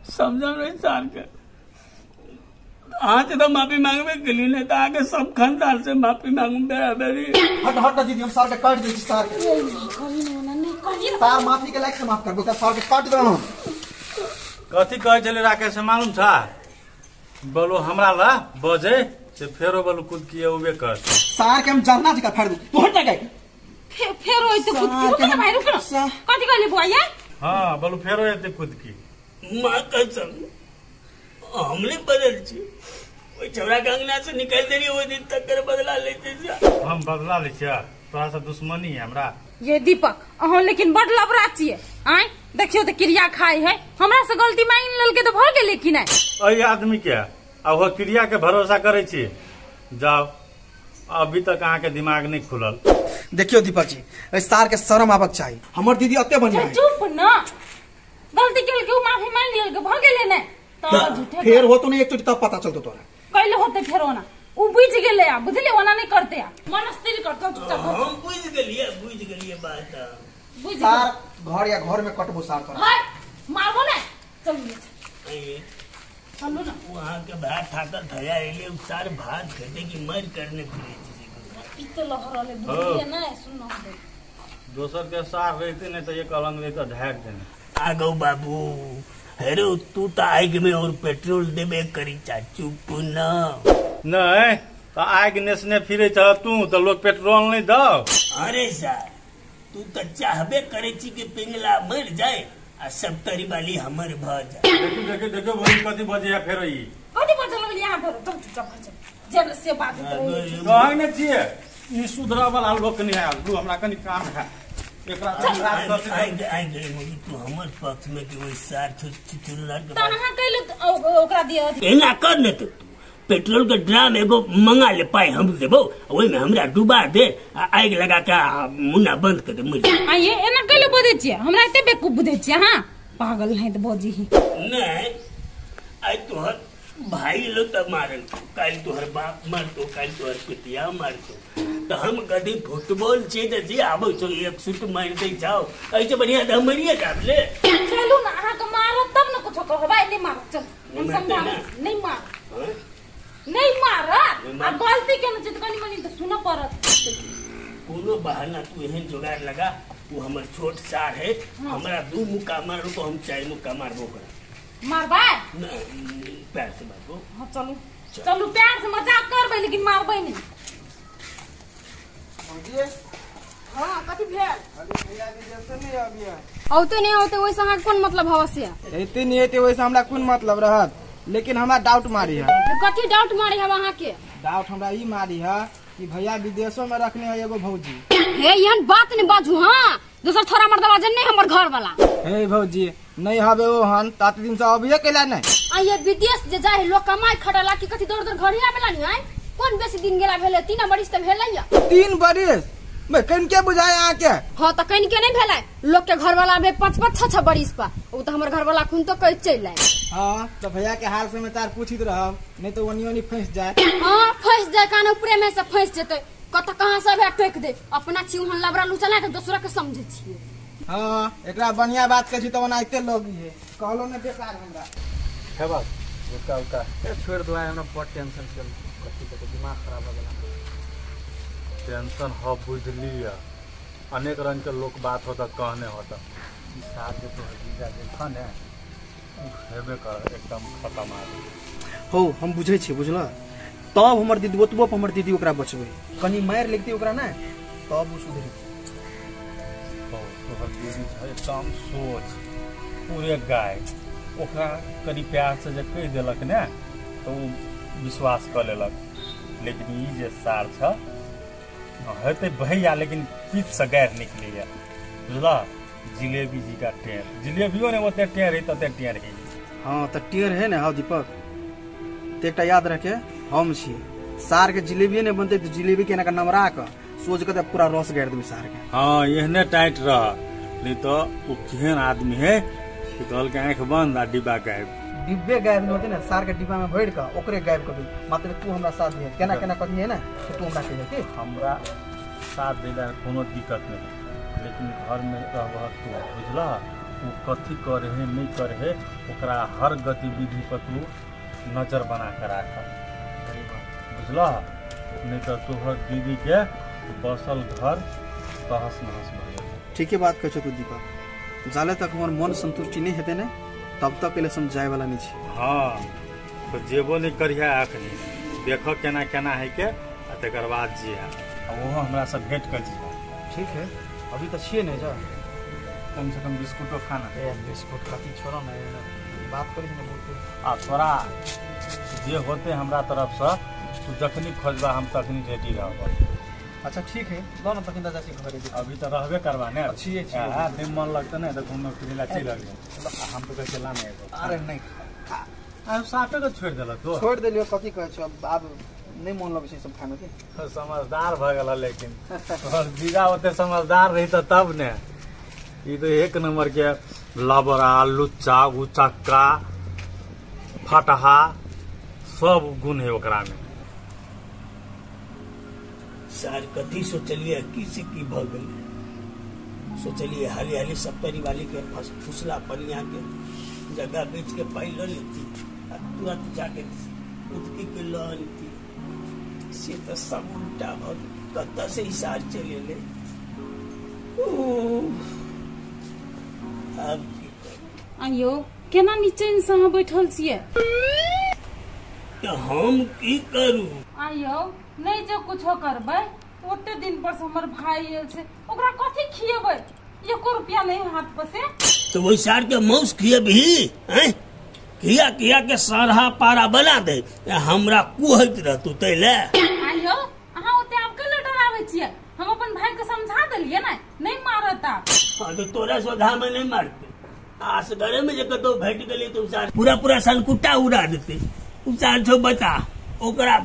समझा नहीं सार के, आज तो माफी मांगबे गेली नहीं तो आगे सब खानदान से माफी मांगू बराबरी। हट हट ना दीदी, हम सार के काट दै छी सार के। कही ना नहीं कही सार माफी के लायक से माफ करबो, सार के काट देबन हम। कथि कहै छलै राकेश से मालूम छा? बोलो हमरा ला बजे से फेरो बोलो कुद किए उबे कर। सार के हम जानना जी का फाड़ दे, तू हट ना गई। फेरो एते कुद की, रुक ना भाई रुक ना। कथि कहली बुआ? हां बोलो फेरो एते कुद की। मां कसम हमले बदल छी, ओइ छौड़ा के अंगना से निकाल देली ओइ दिन तक कर बदला लेते छी। हम बदला ले छिया, तोरा से दुश्मनी है हमरा। ये दीपक अहाँ लेकिन बड लबरा छियै। आय देखियो त क्रिया खाई है, हमरा से गलती मांगि लेलकै त भ गेलै कि नै? एहि आदमी के आ वो क्रिया के भरोसा करै छी। जाओ अभी तक अहाँ के दिमाग नहीं खुलल। देखियो दीपक जी, एहि सार के शरम आबक चाही। हमर दीदी अते बढ़िया है। चुप ना, गलती केलकै उ माफी मांग लेलकै भ गेलै ने त झूठे फेर होतो ने एक चोटी तब पता चलतो तोरा कैले होते फेर ओना उ बुझ गेलै आ बुझली ओना नहीं करते आ मन स्थिर करतो चुपचाप हम बुझ गेलिए बात बुझ सार घर या घर में कटबो सार तोरा हाय मारबो ने चलू चलू ना वहां के भात थाकल थया एले उ सार भात खेते की मर करने फिरे पित्त लहरले बुझलिए ने सुन न दोसर के सार रहते नहीं तो एक अलंग रहते ढाक देने आगो बाबू हेरो तू तो आग में और पेट्रोल देबे करी चाचू पुनः नहीं तो आग नेसने फिरे छ तू तो लोग पेट्रोल नहीं दो। अरे सार तू तो चाहबे करे छी कि पिंगला मर जाए आ सब तरी वाली हमर भ जाए। देखो देखो देखो वही कथि बजे फेर ई कथि बजे लगल यहां पर तुम चुपचाप चल जे से बात कहै ने छिए ई सुधरा वाला लोक नहीं आयल तू हमरा कनी काम है एकरा रात आइ गई तू हमर पक्ष में कि ओइ सार चुचुला के त अहां कहले ओकरा दिया एना कर ने तो पेट्रोल के ड्राम एगो मंगा ले पाई हम देबो ओइ में हमरा डुबा दे आ आग लगा के मुन्ना बंद कर दे मुझे। आ ये एना कहले बजै छियै हमरा एते बेवकूफ बुझै छियै हां पागल नहीं त बजी ही नहीं आई तोहर भाई लो त मारल काल तोहर बाप मारतो काल तोहर पितिया मारतो तो हम कभी फुटबॉल छे त जे आबो छो एक सुट मार दे जाओ ऐसे बढ़िया त मरिए जाब ले चलू ना अहां के मारब तब न कुछो कहबै नहीं मारब चल हम समझाबै नहीं मार नहीं मारत आ गलती केने छै त कनी मनी त सुन पड़त कोनो बहाना तू एहन जोगाड़ लगा वो हमर छोट सार है हमरा दू मुक्का मारबो तो हम चार मुक्का मारबो कर मारबै नहीं प्यार से मारबो। हां चलू चलू प्यार से मजाक करबै लेकिन मारबै नहीं। हां कथि भेल अरे भैया जी जैसे नहीं अभी औते नहीं औते ओइसे अहाँ कोन मतलब हवा से एते नहीं एते ओइसे हमरा कोन मतलब रहत लेकिन हमरा डाउट मारी है। कथि डाउट मारी है अहाँ के? डाउट हमरा ई मारी है कि भैया विदेशों में रखने है एगो भौजी। हे एहन बात नहीं बाजू हां दोसर छोरा मर्दवा जन नहीं हमर घर वाला। हे भौजी नहीं हबे ओ हन तात दिन से अभिये केला नहीं आ ये विदेश जे जाय लोग कमाई खटला की कथि दौड़ दौड़ घरे आबेला नहीं आय कोन बेसी दिन गेला भेले 3 बरिस त भेलै या 3 बरिस मैं कन के बुझाए अहाँ के? हां त कन के नहीं भेलै लोग के घर वाला बे 5 5 6 6 बरिस पर उ त हमर घर वाला खुन तो कह चल आए। हां त भैया के हाल समाचार पूछित रहब नहीं तो ओनी ओनी फंस जाए। हां फंस जाए कान ऊपरे में से फंस जेतै कत कहां से भे टोक दे अपना छी ओहन लबरा लुचला के दोसरा के समझे छियै। हां एकरा बढ़िया बात कहै छी त ओनाइते लोग है कहलो ने बेकार हमरा हे बात उका उका ए छोड़ दो हमरा बहुत टेंशन चल कथि के दिमाग खराब हो गेल। टेंशन हो बुझलिया अनेक रंग के लोग बात होता कहने होता ई साथ जे तोहर जीजा जे छ ने उ हेबे कर एकदम खत्म आदमी हो हम बुझै छी बुझला तब हमर दीदी ओतबो पर हमर दीदी ओकरा बचबै कनी मार लगती ओकरा ने तब उ सुधरी। हो तोहर दीदी छ एकदम सोच पूरे गाय ओकरा कनी प्यार से जे कहि देलक ने तो उ विश्वास कर लेलक लेकिन ई जे सार छ हेतै भैया लेकिन पीठ से गैर निकलैया बुझला जिलेबी जी का टेर जिलेबियो ने ओते टेर है तते टेर है। हाँ त टेर है ने। हाँ दीपक त एकटा याद रखे हम छी सार के जिलेबियो ने बनते त जिलेबी के एना के नमरा के सोच के त पूरा रस गारि देबै सार के। हाँ एहने टाइट रह नहीं तो उ केहन आदमी है कि कहल के आंख बंद आ डिब्बा गायब डिब्बे गायब नहीं होते ना सार के डिब्बा में भर के ओकरे गायब कर दू मतलब तू हमरा साथ दे केना केना कथी है ना तो तू हमरा कहिए कि हमरा साथ देला कोनो दिक्कत नहीं लेकिन घर में रहबह तू बुझला उ कथी करे है नहीं करे है ओकरा हर गतिविधि पर तू नजर बना के राख बुझला नहीं तो तोहर दीदी के बसल घर तहस नहस भऽ जेतै। ठीके बात कहै छौ तू दीपक जाले तक हमर मन संतुष्टि नहीं हेतै ने तब तक के लिए समझाए वाला नहीं छी। हाँ तो जेबो नहीं करिहे अखनी देखो केना केना है के आ तकर बाद जिहा आ ओहो हमरा से भेंट कर जिहा। ठीक है अभी तो छिए नहीं जा कम से कम बिस्कुटो खाना ए बिस्कुट कथी छोड़ो ना बात करी ने बोलते आ तोरा जे होते हमरा तरफ से तू जखनी खोजबा हम तखनी रेडी रहब। अच्छा ठीक है लो ना तखन दादा से घरे अभी तो रहबे करबा ने छिए छिए। हां नहीं मन लगता नहीं तो घूमने फिरे ला चल गेल हम तो कहै ला नहीं अरे नहीं खा आ साफे के छोड़ देलक तो छोड़ देलियो कथी कहै छौ अब नहीं मन लगै छै सब खाने के समझदार भ गेल लेकिन तोहर जीजा ओते समझदार रही त तब ने ई तो एक नंबर के लबड़ा लुच्चा उचक्का फटहा सब गुण है ओकरा में। सार कथी सोचलिए की से की भ गेलै। सोचलिए हाली हाली सप्तरी वाली के फुसला पनिया के जगह बेच के पाई ल लेती आ तुरंत जाके उदकी के ल लेती, से तो सब उल्टा भ गेल। कतऽ से ई सार चलि एलै। आब की करू? आइयो केना निचैन से अहाँ बैठल छियै? तऽ हम की करू? आइयो नहीं जो कुछो करबै, ओते दिन पर से हमर भाई आयल छै, ओकरा कथी खिएबै? एको रुपया नहीं हाथ पर से। तो वही सार के मौस खिएबही हैं? किया किया के सरहा पारा बना दे, हमरा कुहैत रहतू तै ले। आइयो अहाँ ओते आब के डराबै छियै? हम अपन भाई के समझा देलियै ने, नहीं मारत आब। हाँ तो तोरा सोझा में नहीं मारते, आसगरे में जे कतौ भेट गेलै तो सार पूरा पूरा सनकुट्टा उड़ा देते। उ सार छौ बता, ओकरा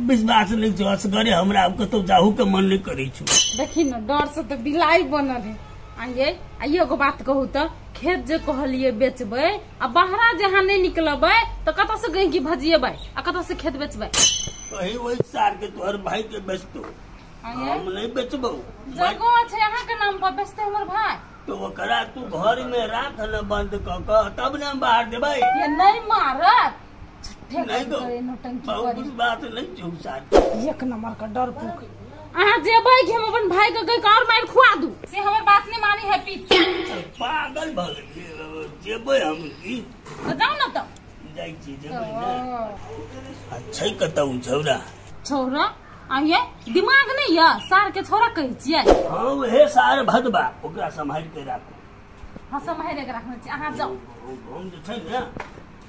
विश्वास नहीं छौ, असगरे हमरा कतौ जाहू के मन नहीं करै छौ। देखी न डर से तो बिलाई बनल है। आइये आइये एगो बात कहू त, खेत जे कहलिए बेचबै आ बाहरा जे अहाँ नहीं निकलबै त कतऽ से गैंकी भजिएबै आ कतऽ से खेत बेचबै? कही वही सार के तोहर भाई के बेचतो, हम नहीं बेचबौ। जगह छै अहाँ के नाम पर, बेचते हमर भाई। तो ओकरा तू घर में राख न बंद क क, तब न हम बाहर देबै। ये नहीं मारत नहीं तो बहुत बात नहीं छौ सार। एक नंबर का डरपोक। अहाँ जेबै कि हम अपन भाई के गई और मार खुआ दू, से हमर बात नहीं मानी है पी। पागल भ गेलियै, जेबै हम की? तो जाउ न त। जाइ छी जेबै ने। आ छै कतौ छौरा? छौरा आइये दिमाग नहीं या सार के छौरा कहै छियै? हाँ उहे सार भदबा, ओकरा सम्हारि के राखू। हाँ सम्हारि के राखने छी, अहाँ जाउ। हम जे छै ने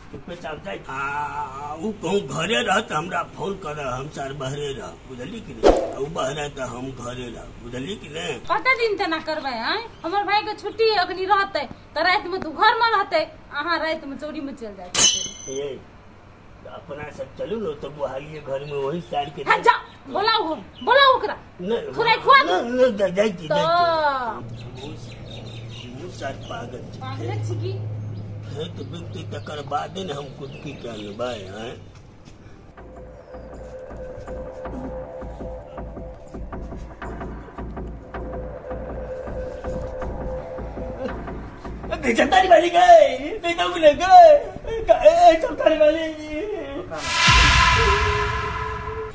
पेचाब जाइ आ उ कहूँ घरे रहत हमरा फोन कर, हम सार बहरे रह, बुझली कि नहीं? उ बहरे त हम घरे रह, बुझली कि नहीं? कते दिन तना करबै आय? हमर भाई के छुट्टी अखनी रहतै त रात में तू घर में रहतै, अहाँ रात में चोरी में चल जाय छियै। ए अपना सब चलू न तो बुहालिए घर में वही सार के। हां जा बोलाऊ, हम बोलाऊ ओकरा नहीं थोड़ा खुआ दू। नहीं जाइ छी जाइ छी। उ सार पागल छी। पागल छी की? खेत बिकतै तकर बादे ने हम कुदकी के अनबै। हैं चमतारी वाली गए नहीं तो मिले गए चमतारी वाली।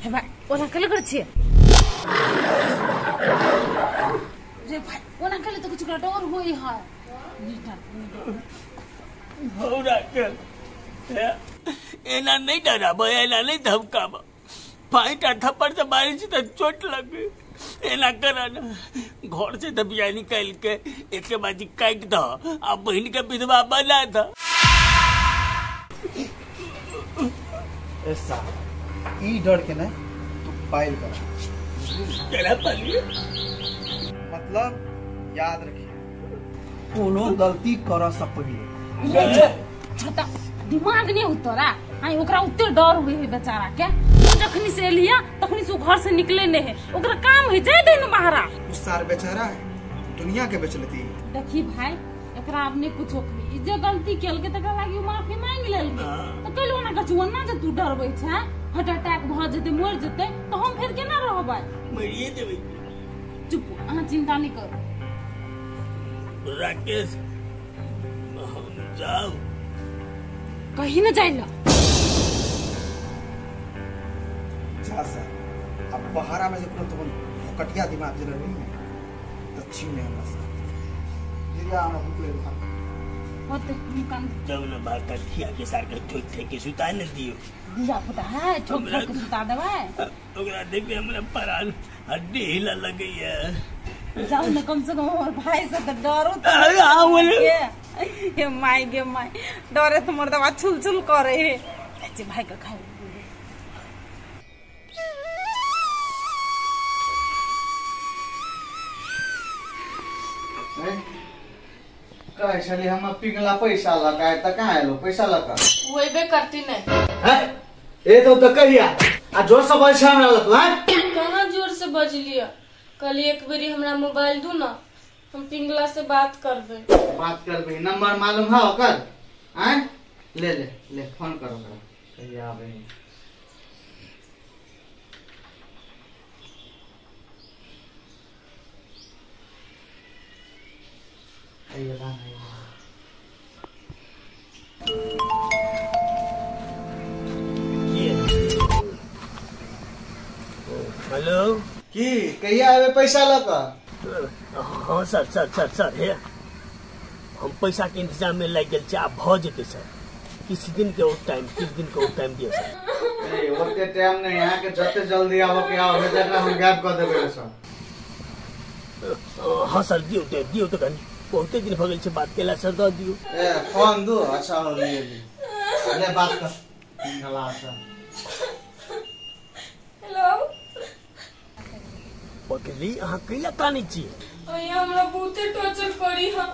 हे भाई ओना कले कर छियै रे भाई, ओना कले तो कुछ डर होई है। एना नहीं डराब, एना नहीं धमकाब। फाइटा थप्पड़ से मारी छी त चोट लग गई। एना कर न घर से दबिया निकाल के एक बाजी काट द आ बहन के विधवा बना द। ऐसा ई डर के ने तू पाइल कर केना पाली? मतलब याद रखिए कोनो गलती कर से पहिले छता दिमाग नहीं उतरा। आई ओकरा उते डर हुए है बेचारा के। तू जखनी से एलिया तखनी से घर से निकले नहीं है, ओकरा काम है जाय दे न बाहरा। उ सार बेचारा है दुनिया के बेच लेती। देखी भाई एकरा अब नहीं कुछो कही, जे गलती केलके तकरा लागी माफी मांग लेलके त कहलो ना कछु ना जे तू डरबै छै, हार्ट अटैक भ जेतै मर जेतै त हम फेर केना रहबै? मरिए देबै। चुप अहाँ चिंता नहीं करू। राकेश हम जाओ कहीं न जाइला। जा सर अब बहारा में जे कोनो तुम कटिया दिमाग जे रही ने त छीने हमरा सर जिला हमरा भूख लगल खा होते निकाल जब न बात खिया के सार के ठोक ठोक के सुता न दियो। दिया पुता है ठोक ठोक के सुता देबै। ओकरा देख के हमरा परान हड्डी हिला लगैया। जाओ न कम से कम हमर भाई से त डरो त। अरे हां बोले हे my गे my डरे त मोर दवा छुल छुल करे हे। जे भाई के खाई कहै छली हम पिघला पैसा लगा त कहाँ एलो पैसा लगा? वो एबे करती नहीं हैं? ए तो त कहिया आ जोर से बज हमरा लग हैं? कहाँ जोर से बजलिया? कल एक बेरी हमरा मोबाइल दू ना, हम पिंगला से बात करबे। बात करबे, नंबर मालूम है ओकर? आय ले ले ले फोन कर ओकरा, कहिया आबे। हेलो, की कहिया आबे पैसा लऽ कऽ? हाँ सर सर सर सर, हे हम पैसा के इंतजाम में लागि गेल छी, आब भऽ जेतै सर। किछु दिन के और टाइम, किछु दिन के और टाइम दिअ सर। ए ओते टाइम नहीं, यहाँ के जते जल्दी आबऽ के आओ, नहि तऽ हम गायब कऽ देबै सर। हाँ सर, दियौ दियौ तऽ कनि, बहुते दिन भऽ गेल छै बात केला सर, दऽ दियौ। ए फोन दू। अच्छा हो लिए ले बात कर पिंगला से। हेलो पगली, अहाँ कैला कानै छी? हमरा बहुते टॉर्चर करी। हाँ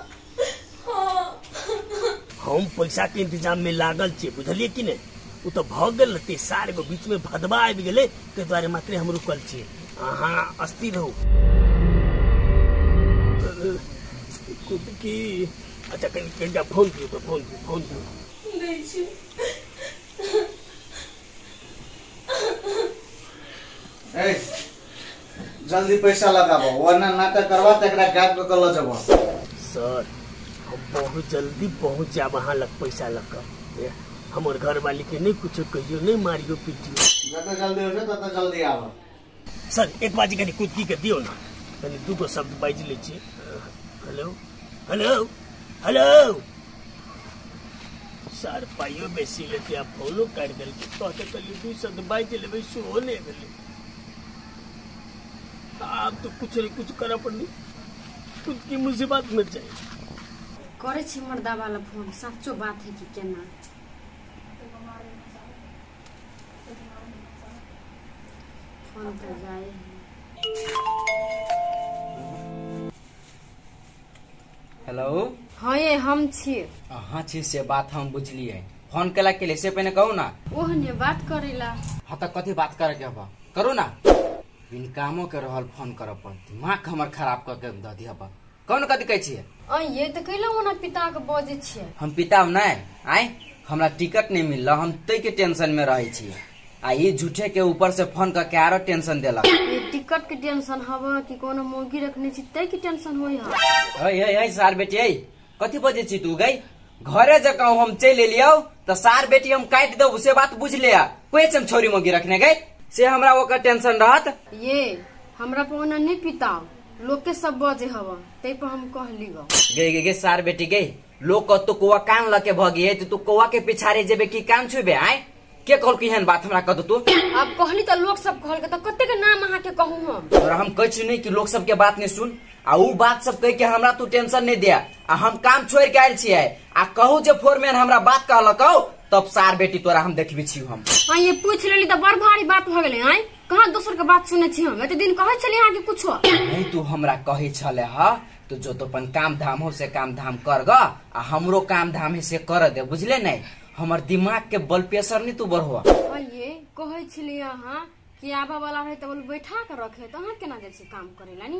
हम पैसा के इंतजाम में लागल छी, बुझलिए कि नहीं? ओ तो भऽ गेल रहतै, सार एगो बीच में भदवा आबि गेलै, ताहि दुआरे मात्रे हम रुकल छी। अहाँ अस्थिर रहू। की अच्छा कनि कनिटा फोन दियौ तऽ, फोन दियौ, फोन दियौ। दै छी। ए जल्दी पैसा लगाबो, वरना नाटक करबा त एकरा गायब क के ल जेबो। सर हम बहुत जल्दी पहुंच जाब अहाँ लग पैसा लग कऽ। हमर घरवाली के नहीं कुछो कहियो, नहीं मारियो पीटियो। जते जल्दी हो तते जल्दी आबो। सर एक बाजी कनि कुदकी के दियौ ना, कनि दूगो शब्द बाजि लै छी। हेलो हेलो हेलो सर, पाइयो बेसी लेते आ फोनो काटि देलकै। कहते कहलियै दू शब्द बाजि लेबै, सेहो नहि भेलै। आब तो कुछ नहीं कुछ करऽ पड़लै, खुद की मुसीबत में जाए। करे छी मर्दा वाला फोन, साचो बात है कि केना? फोन तो जाए है। हेलो। हाँ ये हम छी। अहाँ छी से बात हम बुझलिए। फोन केला के लिए से पहिने कहू ना। ओहने बात करेला। हाँ तऽ कथी बात करे के बा? करू ना। बिन कामो के रहल फोन करऽ पर दिमाग हमर खराब कऽ के दऽ दिह बा। कौन कथी कहै छियै? आ ये तऽ कैला ओना पिता के बजै छियै? हम पिता नहि, आय हमरा टिकट नहीं मिलल, हम तै के टेंशन में रहै छियै। आ ई झूठे के ऊपर से फोन कऽ के आरो टेंशन देलक। ये टिकट के टेंशन हवा कि कोनो मौगी रखने छी तै के टेंशन होय हा? हई हई हई सार बेटी, हई कथी बजै छी तू गई? घरे जकाँ हम चलि एलियौ तऽ सार बेटी हम काटि देब, से बात बुझ ले। कोई हम छोरी मौगी रखने गई से हमरा ओकर टेंशन रहत? ये हमरा पर ओना नहीं पिताओ, लोग के सब बजे हवा तै पर हम कहली गो। गे गे गे सार बेटी गे, लोग कतो कौआ कान लके भगी है, तू कौआ के पिछाड़े जेबे कि कान छुबे? आय के कहल कि एहन बात हमरा कह तू? अब कहली त लोग सब कहल के त कते के नाम अहाँ के कहू हम? और हम कहै छी नहीं कि लोग सब के बात नहीं सुन, आ उ बात सब कह के हमरा तू टेंशन नहीं दिया। आ हम काम छोड़ के आयल छियै, आ कहू जे फोरमैन हमरा बात कहलकौ तब सार बेटी तोरा हम देखबी छी हम। हां ये पूछ लेली त बड़ भारी बात भ गेलै। आय कहां दोसर के बात सुनै छी हम? एते दिन कहै छली अहाँ के कुछो नहीं। तू हमरा कहै छले ह तो जो तो अपन काम धाम हो से काम धाम कर ग, आ हमरो काम धाम है से कर दे, बुझले नहीं? हमर दिमाग के बल प्रेशर नहीं तू बढ़वा। ये कहै छली अहाँ कि आबा वाला रहे त बोल बैठा के रखे, त अहाँ केना जाइ छी काम करेला नी?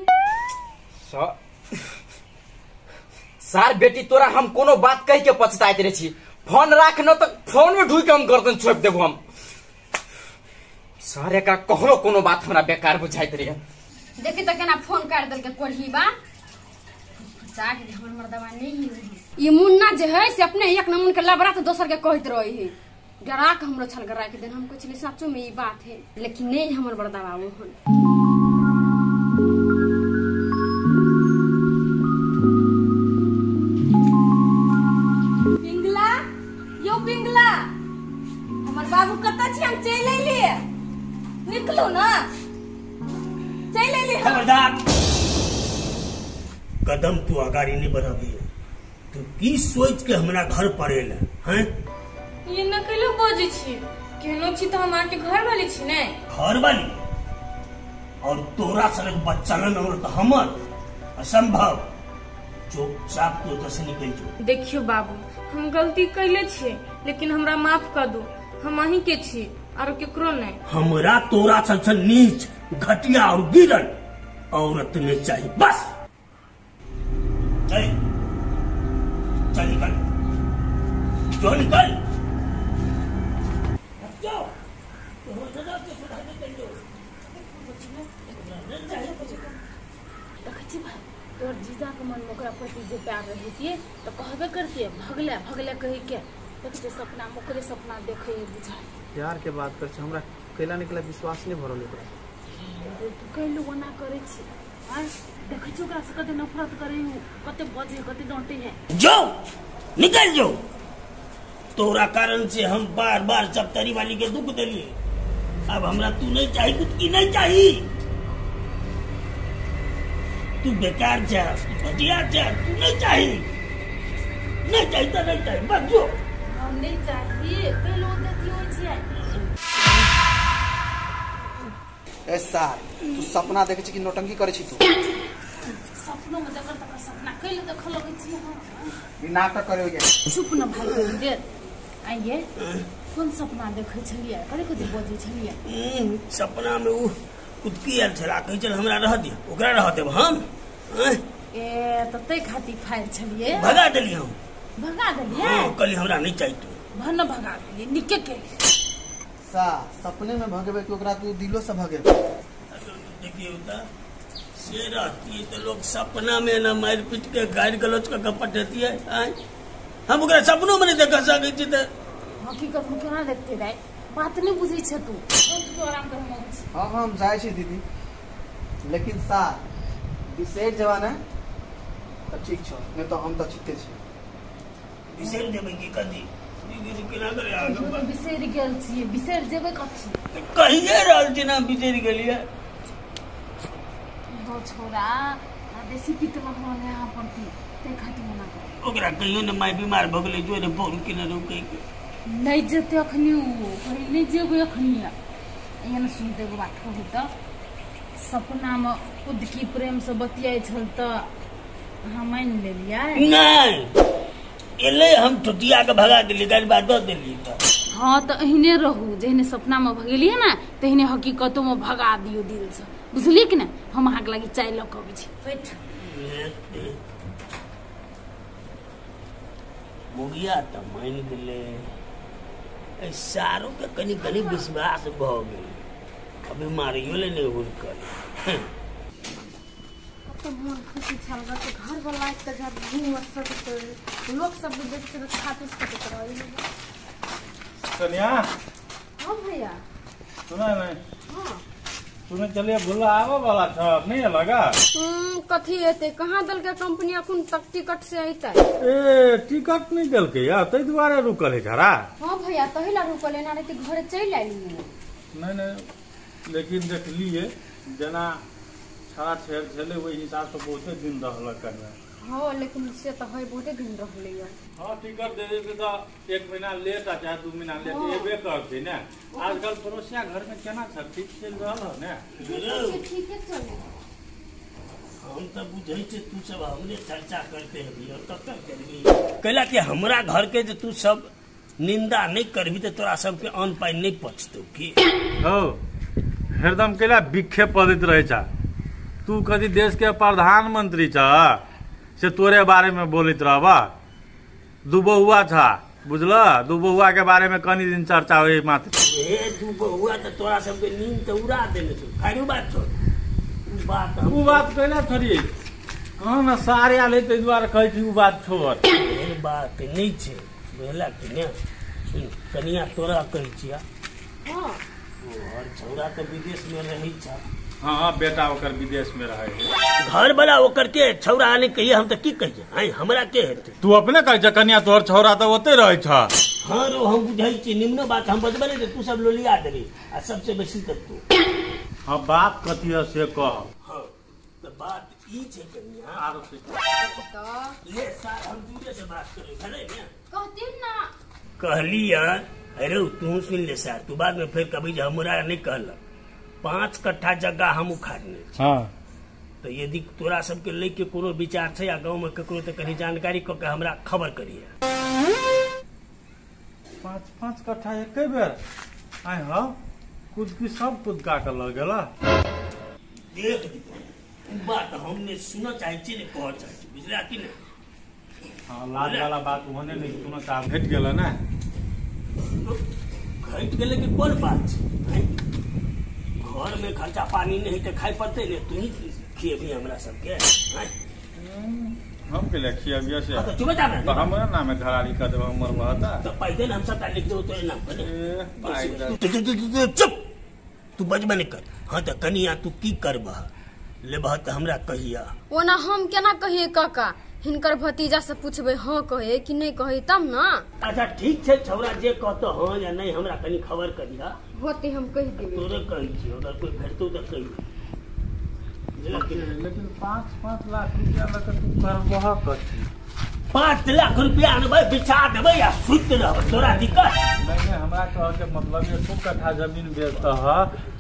सार बेटी तोरा हम कोनो बात कह के पछताइत रहे छी। फोन राख न त फोन में ढुक के हम गर्दन छोप देबो हम। सारे का कहलो कोनो बात हमरा बेकार बुझाइत रहे। देखी त केना फोन काट देलके कोढ़ी बा। जाके हमर मर्दवा नहीं है ई मुन्ना जे है से अपने एक नमून के लबरा त दोसर के कहैत रहे है। डरा के हमरो छल गरा के देन। हम कहै छली सचो में ई बात है, लेकिन नहीं हमर मर्दवा ओहन। पिंगला यो पिंगला, हमर बाबू कतऽ छी? हम चलि एलियै, निकलू ना, चलि एलियै। खबरदार, कदम तू अगाड़ी नहीं बढ़ाबी। तू की सोच के हमरा घर पर एल हैं? ये न कैलो बजै छी, केहनो छी त हम अहाँ के घर वाली छी ने। घर वाली और तोरा सनक बच्चा न और त हमर असंभव। चुपचाप तू ओतऽ से निकल जो। देखियो बाबू, हम गलती कैले छियै, लेकिन हमरा माफ कर दू। हम अहीं के छी आरो केकरो नहीं। हमरा तोरा सन नीच घटिया और गिरल औरत नहीं चाहिए, बस। चल निकल, जो निकल जाओ। तोहर जीजा के मन में ओकरा प्रति जे प्यार रहतिए तो कहबे करतिए भगले भगले कहि के। देखै छियै सपना में ओकरे सपना देखै बुझाय। प्यार के बात कर छै, हमरा कैला निकला विश्वास नहीं भरल ओकरा। तू कैलू ओना करै छी आय? देखै छी ओकरा से कते नफरत करै हूँ, कते बजे कते डांटे है। जो निकल जो, तोरा कारण से हम बार बार चपतरी वाली के दुख देलिए। अब हमरा तू नहीं चाहिए, कुछ की नहीं चाहिए। तू बेकार जा, तू घटिया जा, तू नहीं चाहिए, नहीं चाहिए तो नहीं चाहिए, बस जो। हम नहीं चाहिए कैलू देती होई छियै। ए सार तू सपना देखै छी कि नौटंकी करै छी तू? सपनो में देखल तकर सपना कैलू देख लगै छी हम। ई नाटक करे होइए। चुप न भाई देर। आइए कोन सपना देखै छलियै, करे कथी बजै छलियै? सपना में उ कुदकी आयल छला, कहै छल हमरा रह दिय, ओकरा रह देब हम। ए त तै खातिर फाइल छलियै, भगा देलियै हम। भगा देलियै? हां, कहली हमरा नहीं चाहिए तू। भन भगा देलियै, निके केलियै। सा सपने में भगेबे कि ओकरा तू दिलो से भगेबे? देखियो त से रहती तो लोग सपना में ना मार पीट के गारि गलौज क के पटेती है। हम ओकरा सपनो में नहीं देख सकै छी त हकीकत में केना देखते दाइ? बात नहीं बुझै छै तू। तू आराम कर, हम अबै छी। हां हम जाइ छी दीदी, लेकिन सा बिसरि जेबा ने त ठीक छौ, नहीं तो हम त ठीके छी। बिसरि जेबै की कथी? बिसरि गेल छियै, बिसरि जेबै कथी? कहिए रहल छी ना बिसरि गेलियै। हो छोरा बेसी पितलक रहल यहाँ प्रति, तै खातिर मना कर। ओकरा कहियो ने माय बीमार भऽ गेलै, जो रे फोन केने रहू कहि के। नहीं जेतै अखनी उ, कहै नहीं जेबै अखनी। एहन सुनते एगो बात कहू त, सपना में कुदकी प्रेम से बतियाइ छल त अहाँ मानि लेलियै? नहीं एलै, हम ठुटिया के भगा देलियै, गारि बात दऽ देलियै त। हाँ त एहने रहू, जेहने सपना में भगेलियै ने तेहने हकीकतो में भगा दियौ दिल से, बुझलियै कि ने? हम अहाँके लागि चाय लऽ कऽ अबै छी। बैठ। मुगिया त मानि गेलै, एहि सारो के कनि कनि विश्वास भऽ गेलै। अभी मारियो ले नहीं हुनकर। मन खुशी छल घर वाला के जब घूम सकते लोग सब देखते तो छाती फटैत रहे। कन्या। हां भैया सुना नहीं? हां सुने चलिए भुला आवे वाला छ नहीं लगा? कथी एते कहां दल के कंपनी अखन तक टिकट से ऐतै? ए टिकट नहीं देलकै या तै दुआरे रुकल है झरा। हां भैया तहिला रुकल है ना रे घरे चलि आइली। नहीं नहीं लेकिन देखलिए जना छड़ा छेल छले ओहि हिसाब से बहुते दिन रहल कन्या। हां लेकिन से त है बहुते दिन रहले। हां टिकट दे देते तो 1 महीना लेट आ चाहे 2 महीना लेट एबे करते ने। आजकल पड़ोसिया घर में केना छ ठीक चल रहल है ने? ठीक चले। हम त बुझै छी तू सब हमरे चर्चा करते हबी और ककर करबी। कहला कि हमरा घर के जे तू सब निंदा नहीं करबी त तोरा सबके अन्न पानि नहीं पचतौ की? हो हरदम केला बिखे पड़ैत रहे छा। तू कदी देश के प्रधानमंत्री छ से तोरे बारे में बोलैत रहबा? दुबहुआ था बुझल, दुबहुआ के बारे में कनी दिन चर्चा होई मात्र। ए दुबहुआ त तोरा सबके नींद त उड़ा देने छौ। खाली बात छौ उ बात उ बात कहला थोड़ी कहाँ न सारे आले तै दुआरे कहै छी उ बात छोड़। एहन बात नहीं छै बुझला कि ने? सुन कनिया तोरा कहै छिया। हां और छौरा त विदेश में रहै छ। हाँ बेटा ओकर विदेश में रहे है। घर वाला ओकर के छौरा ने कहिए हम त की कहिए? आई हमरा के हेतै? तू अपने कहै छ कन्या तोहर छौरा त ओते रहै छ। हां रो हम बुझै छी निम्न बात हम बजबै ने तू सब लोलिया देबी आ सबसे बेसी त तू। हां बात कथी है से कह। हां त बात ई छै कन्या आरो से त ले सार हम दूरे से बात करै भेलै ने? कहथिन ना कहली यार। अरे तू सुन ले सार, तू बाद में फिर कभी जे हमरा नहीं कहलक। 5 कट्ठा जगह हम उखाड़ने। हाँ तो यदि तोरा सबके ले के कोनो विचार छै या गांव में ककरो तो कहीं जानकारी क के हमरा खबर करिए। 5-5 कट्ठा एक बेर आय हाँ कुद की सब कुदका के लग गेला। देख बात हमने सुनना चाहे छी ने कह चाहे छी बुझला कि ने? हाँ लाज वाला बात ओहने नहीं तुरंत आब घटि गेल ने। घटि गेलै कि कोन बात छै? घर में खर्चा पानी नहीं तऽ खाइ पड़तै ने, तू ही खिएबही हमरा सबके। हम के लिए खियाबिया से तो चुप जा ना, तो हमरा नाम में घरारी कर देब हमर बहता तो पैदल हम सबटा लिख देबो तोरे नाम पर। चुप तू बजबे नहीं कर। हाँ तो कनिया तू की करबह लेबह तऽ हमरा कहिया। ओना हम केना कहिए काका, हिनकर भतीजा से पूछबै हाँ कहे कि नहीं कहे तब ना। अच्छा ठीक छै छौरा जे कहतो हाँ या नहीं हमरा कनी खबर करिहा। होते हम कहि देबै। तोरे कहै छियौ अगर कोई भेटतौ तऽ कहि। लेकिन 5-5 लाख रुपया लऽ कऽ तू करबह कथी? 5 लाख रुपया अनबै बिछा देबै आ सुति रहबै, तोरा दिक्कत नहीं? नहीं हमरा कह के मतलब 1 कट्ठा जमीन बेचतह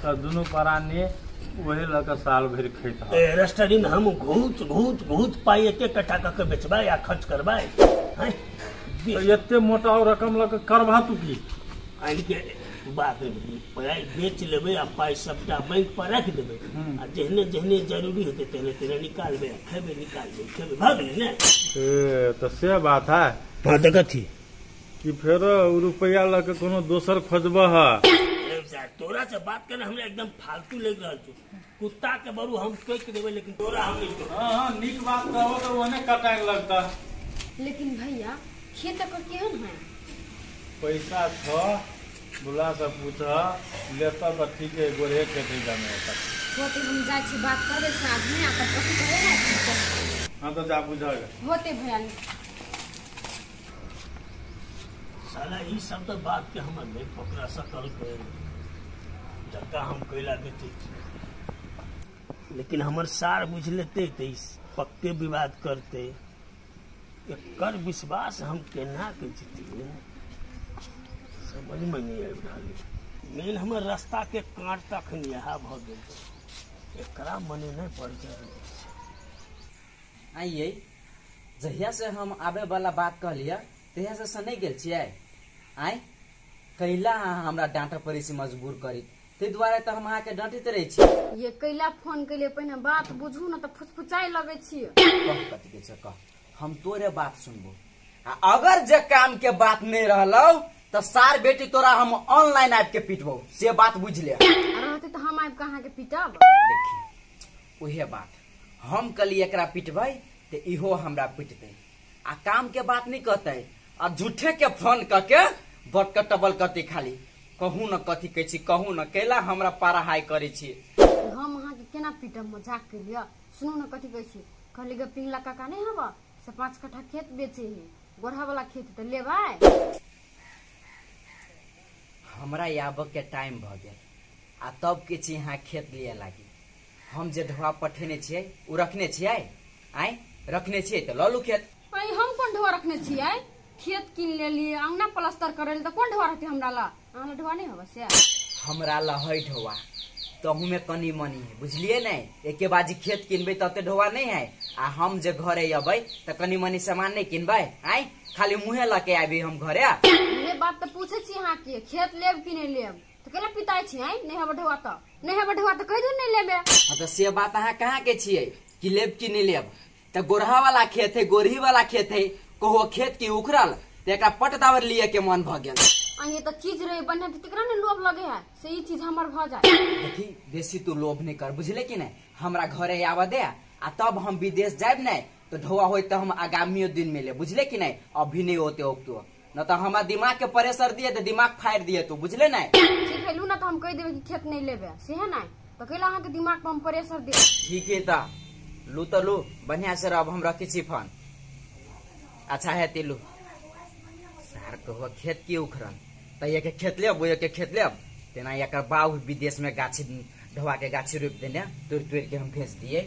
तऽ दुनू प्राणी वही लऽ कऽ साल भरि खैतह। रेस्टोरेंट हम घूच घूच घूच पाइ एते कट्ठा कऽ के बेचबै आ खर्च करबै। एते मोटा रकम लऽ कऽ करबह तू की? आनि के बात पाइ बेच लेबै आ पाइ सबटा बैंक पर राखि देबै आ जेहने जेहने जरूरी हेतै तेहने तेहने निकालबै आ खेबै, निकालबै खेबै, भऽ गेलै ने। ए तऽ से बात है। हाँ तऽ कथी कि फेरो रुपया लऽ के कोनो दोसर खोजबह? तोरा से बात करना हमरा एकदम फालतू लग रहल छौ। कुत्ता के बरू हम टोकि देबै लेकिन तोरा हम नहीं टोकबै। हाँ नीक बात कहबो तऽ ओहने कटाइ लगता। लेकिन भैया खेत एकर केहन है? पैसा छौ बुला से पूछ लेता तऽ ठीक है, गोरे खेत है जाने होता। होते हम जाइ छी बात करबै साँझ में आ तब कथी कहै ने। हाँ तो जा बुझा होते भैया। साला ई सब तो बात के हमर नहीं पकड़ा सकल के जक्का हम कैला बेचै छी, लेकिन हमर सार बुझ लेते तऽ पक्के विवाद करते। एकर विश्वास हम केना के जीतिए समझ में नहीं आबि रहल। मेन हमर रास्ता के कांट तखन इएह भऽ गेल छै, एकरा मनेनाइ बड़ जरूरी छै। आइए जहिया से हम आबे वाला बात कहलियै तहिया से सनै गेल छियै। आइ कैला अहाँ हमरा डाँटऽ पड़ै छै मजबूर करी, ताहि दुआरे तऽ हम अहाँके डाँटैत रहै छी। ये कैला फोन केलियै पहिने बात बुझू ने तऽ फुचफुचाइ लगै छियै। कह कथी के छै कह, हम तोरे बात सुनबो आ अगर जे काम के बात नहीं रहलौ तऽ सार बेटी तोरा हम ऑनलाइन आबि के पिटबौ, से बात बुझ ले। रहते तऽ हम आबि के अहाँके पिटब। देखी उहे बात हम कहली एकरा पिटबै तऽ इहो हमरा पिटतै आ काम के बात नहीं कहतै आ झूठे के फोन कऽ के बटक टबल करतै खाली। कहू न कथी कहै छी, कहू न कैला हमरा पारा हाई करै छी। हम अहाँके केना पिटब मजाक के लिए? सुनू न कथी कहै छी, कहली गे पिंगला काका नहीं हब से 5 कट्ठा खेत बेचे है, गोरहा वाला खेत तऽ लेबै। हमरा आबऽ के टाइम भऽ गेल आ तब के छी यहाँ खेत लिए लागी। हम जे ढोआ पठेने छियै ओ रखने छियै? आइ रखने छियै तऽ लऽ लू खेत। हम कोन ढोआ रखने छियै? खेत कीन लेलियै, अंगना प्लास्टर करै तऽ कोन ढोआ रहतै हमरा ला? अहाँ ला ढोआ नहीं हब से? हमरा ला है ढोआ, तहू में कनी मनी है बुझलियै ने। एके बाजी खेत किनबै तते ढोआ नहीं है आ हम जे घरे अबै तऽ कनी मनी सामान नहीं किनबै? आइ खाली मुँहे लऽ के आबी हम घरे। ये बात तऽ पूछै छी अहाँ के, खेत लेब कि नहीं लेब तऽ केना पिताइ छी? आइ नहीं हब ढोआ तऽ नहीं हब ढोआ तऽ कहि दू नहीं लेबे। हाँ तऽ से बात अहाँ कहाँ के छियै कि लेब कि नहीं लेब? तऽ गोरहा वाला खेत है, गोरही वाला खेत है, कहो खेत की उखड़ल तऽ एकरा पट दावर लिए के मन भऽ गेल। ये तो चीज रहे बढ़िया तो केकरा ने लोभ लगे है से ई चीज हमर भ जाए। देखी बेसी तू लोभ नहीं कर बुझले कि नहीं। हमरा घरे आवा दे आ तब हम विदेश जायब नहीं तो ढोआ होय तो हम आगामी दिन में ले बुझले कि नहीं। अभी नहीं होते तो न तो हमारा दिमाग के प्रेशर दिए तो दिमाग फाड़ दिए तू बुझले नहीं। ठीक है लू ना तो हम कह देबे कि खेत नहीं लेबे से है ना, तो कैला अहाँ के दिमाग पर हम प्रेशर दे। ठीक है ता लू तो लू बढ़िया से अब हम रखी छी फोन। अच्छा है तिलू सार कहो खेत की उखड़ल त एक खेत लेब एक खेत लेब तेना एकर बाबू विदेश में गाछी ढोआ के गाछी रोपि देने तोड़ि तोड़ि के हम भेज दिए।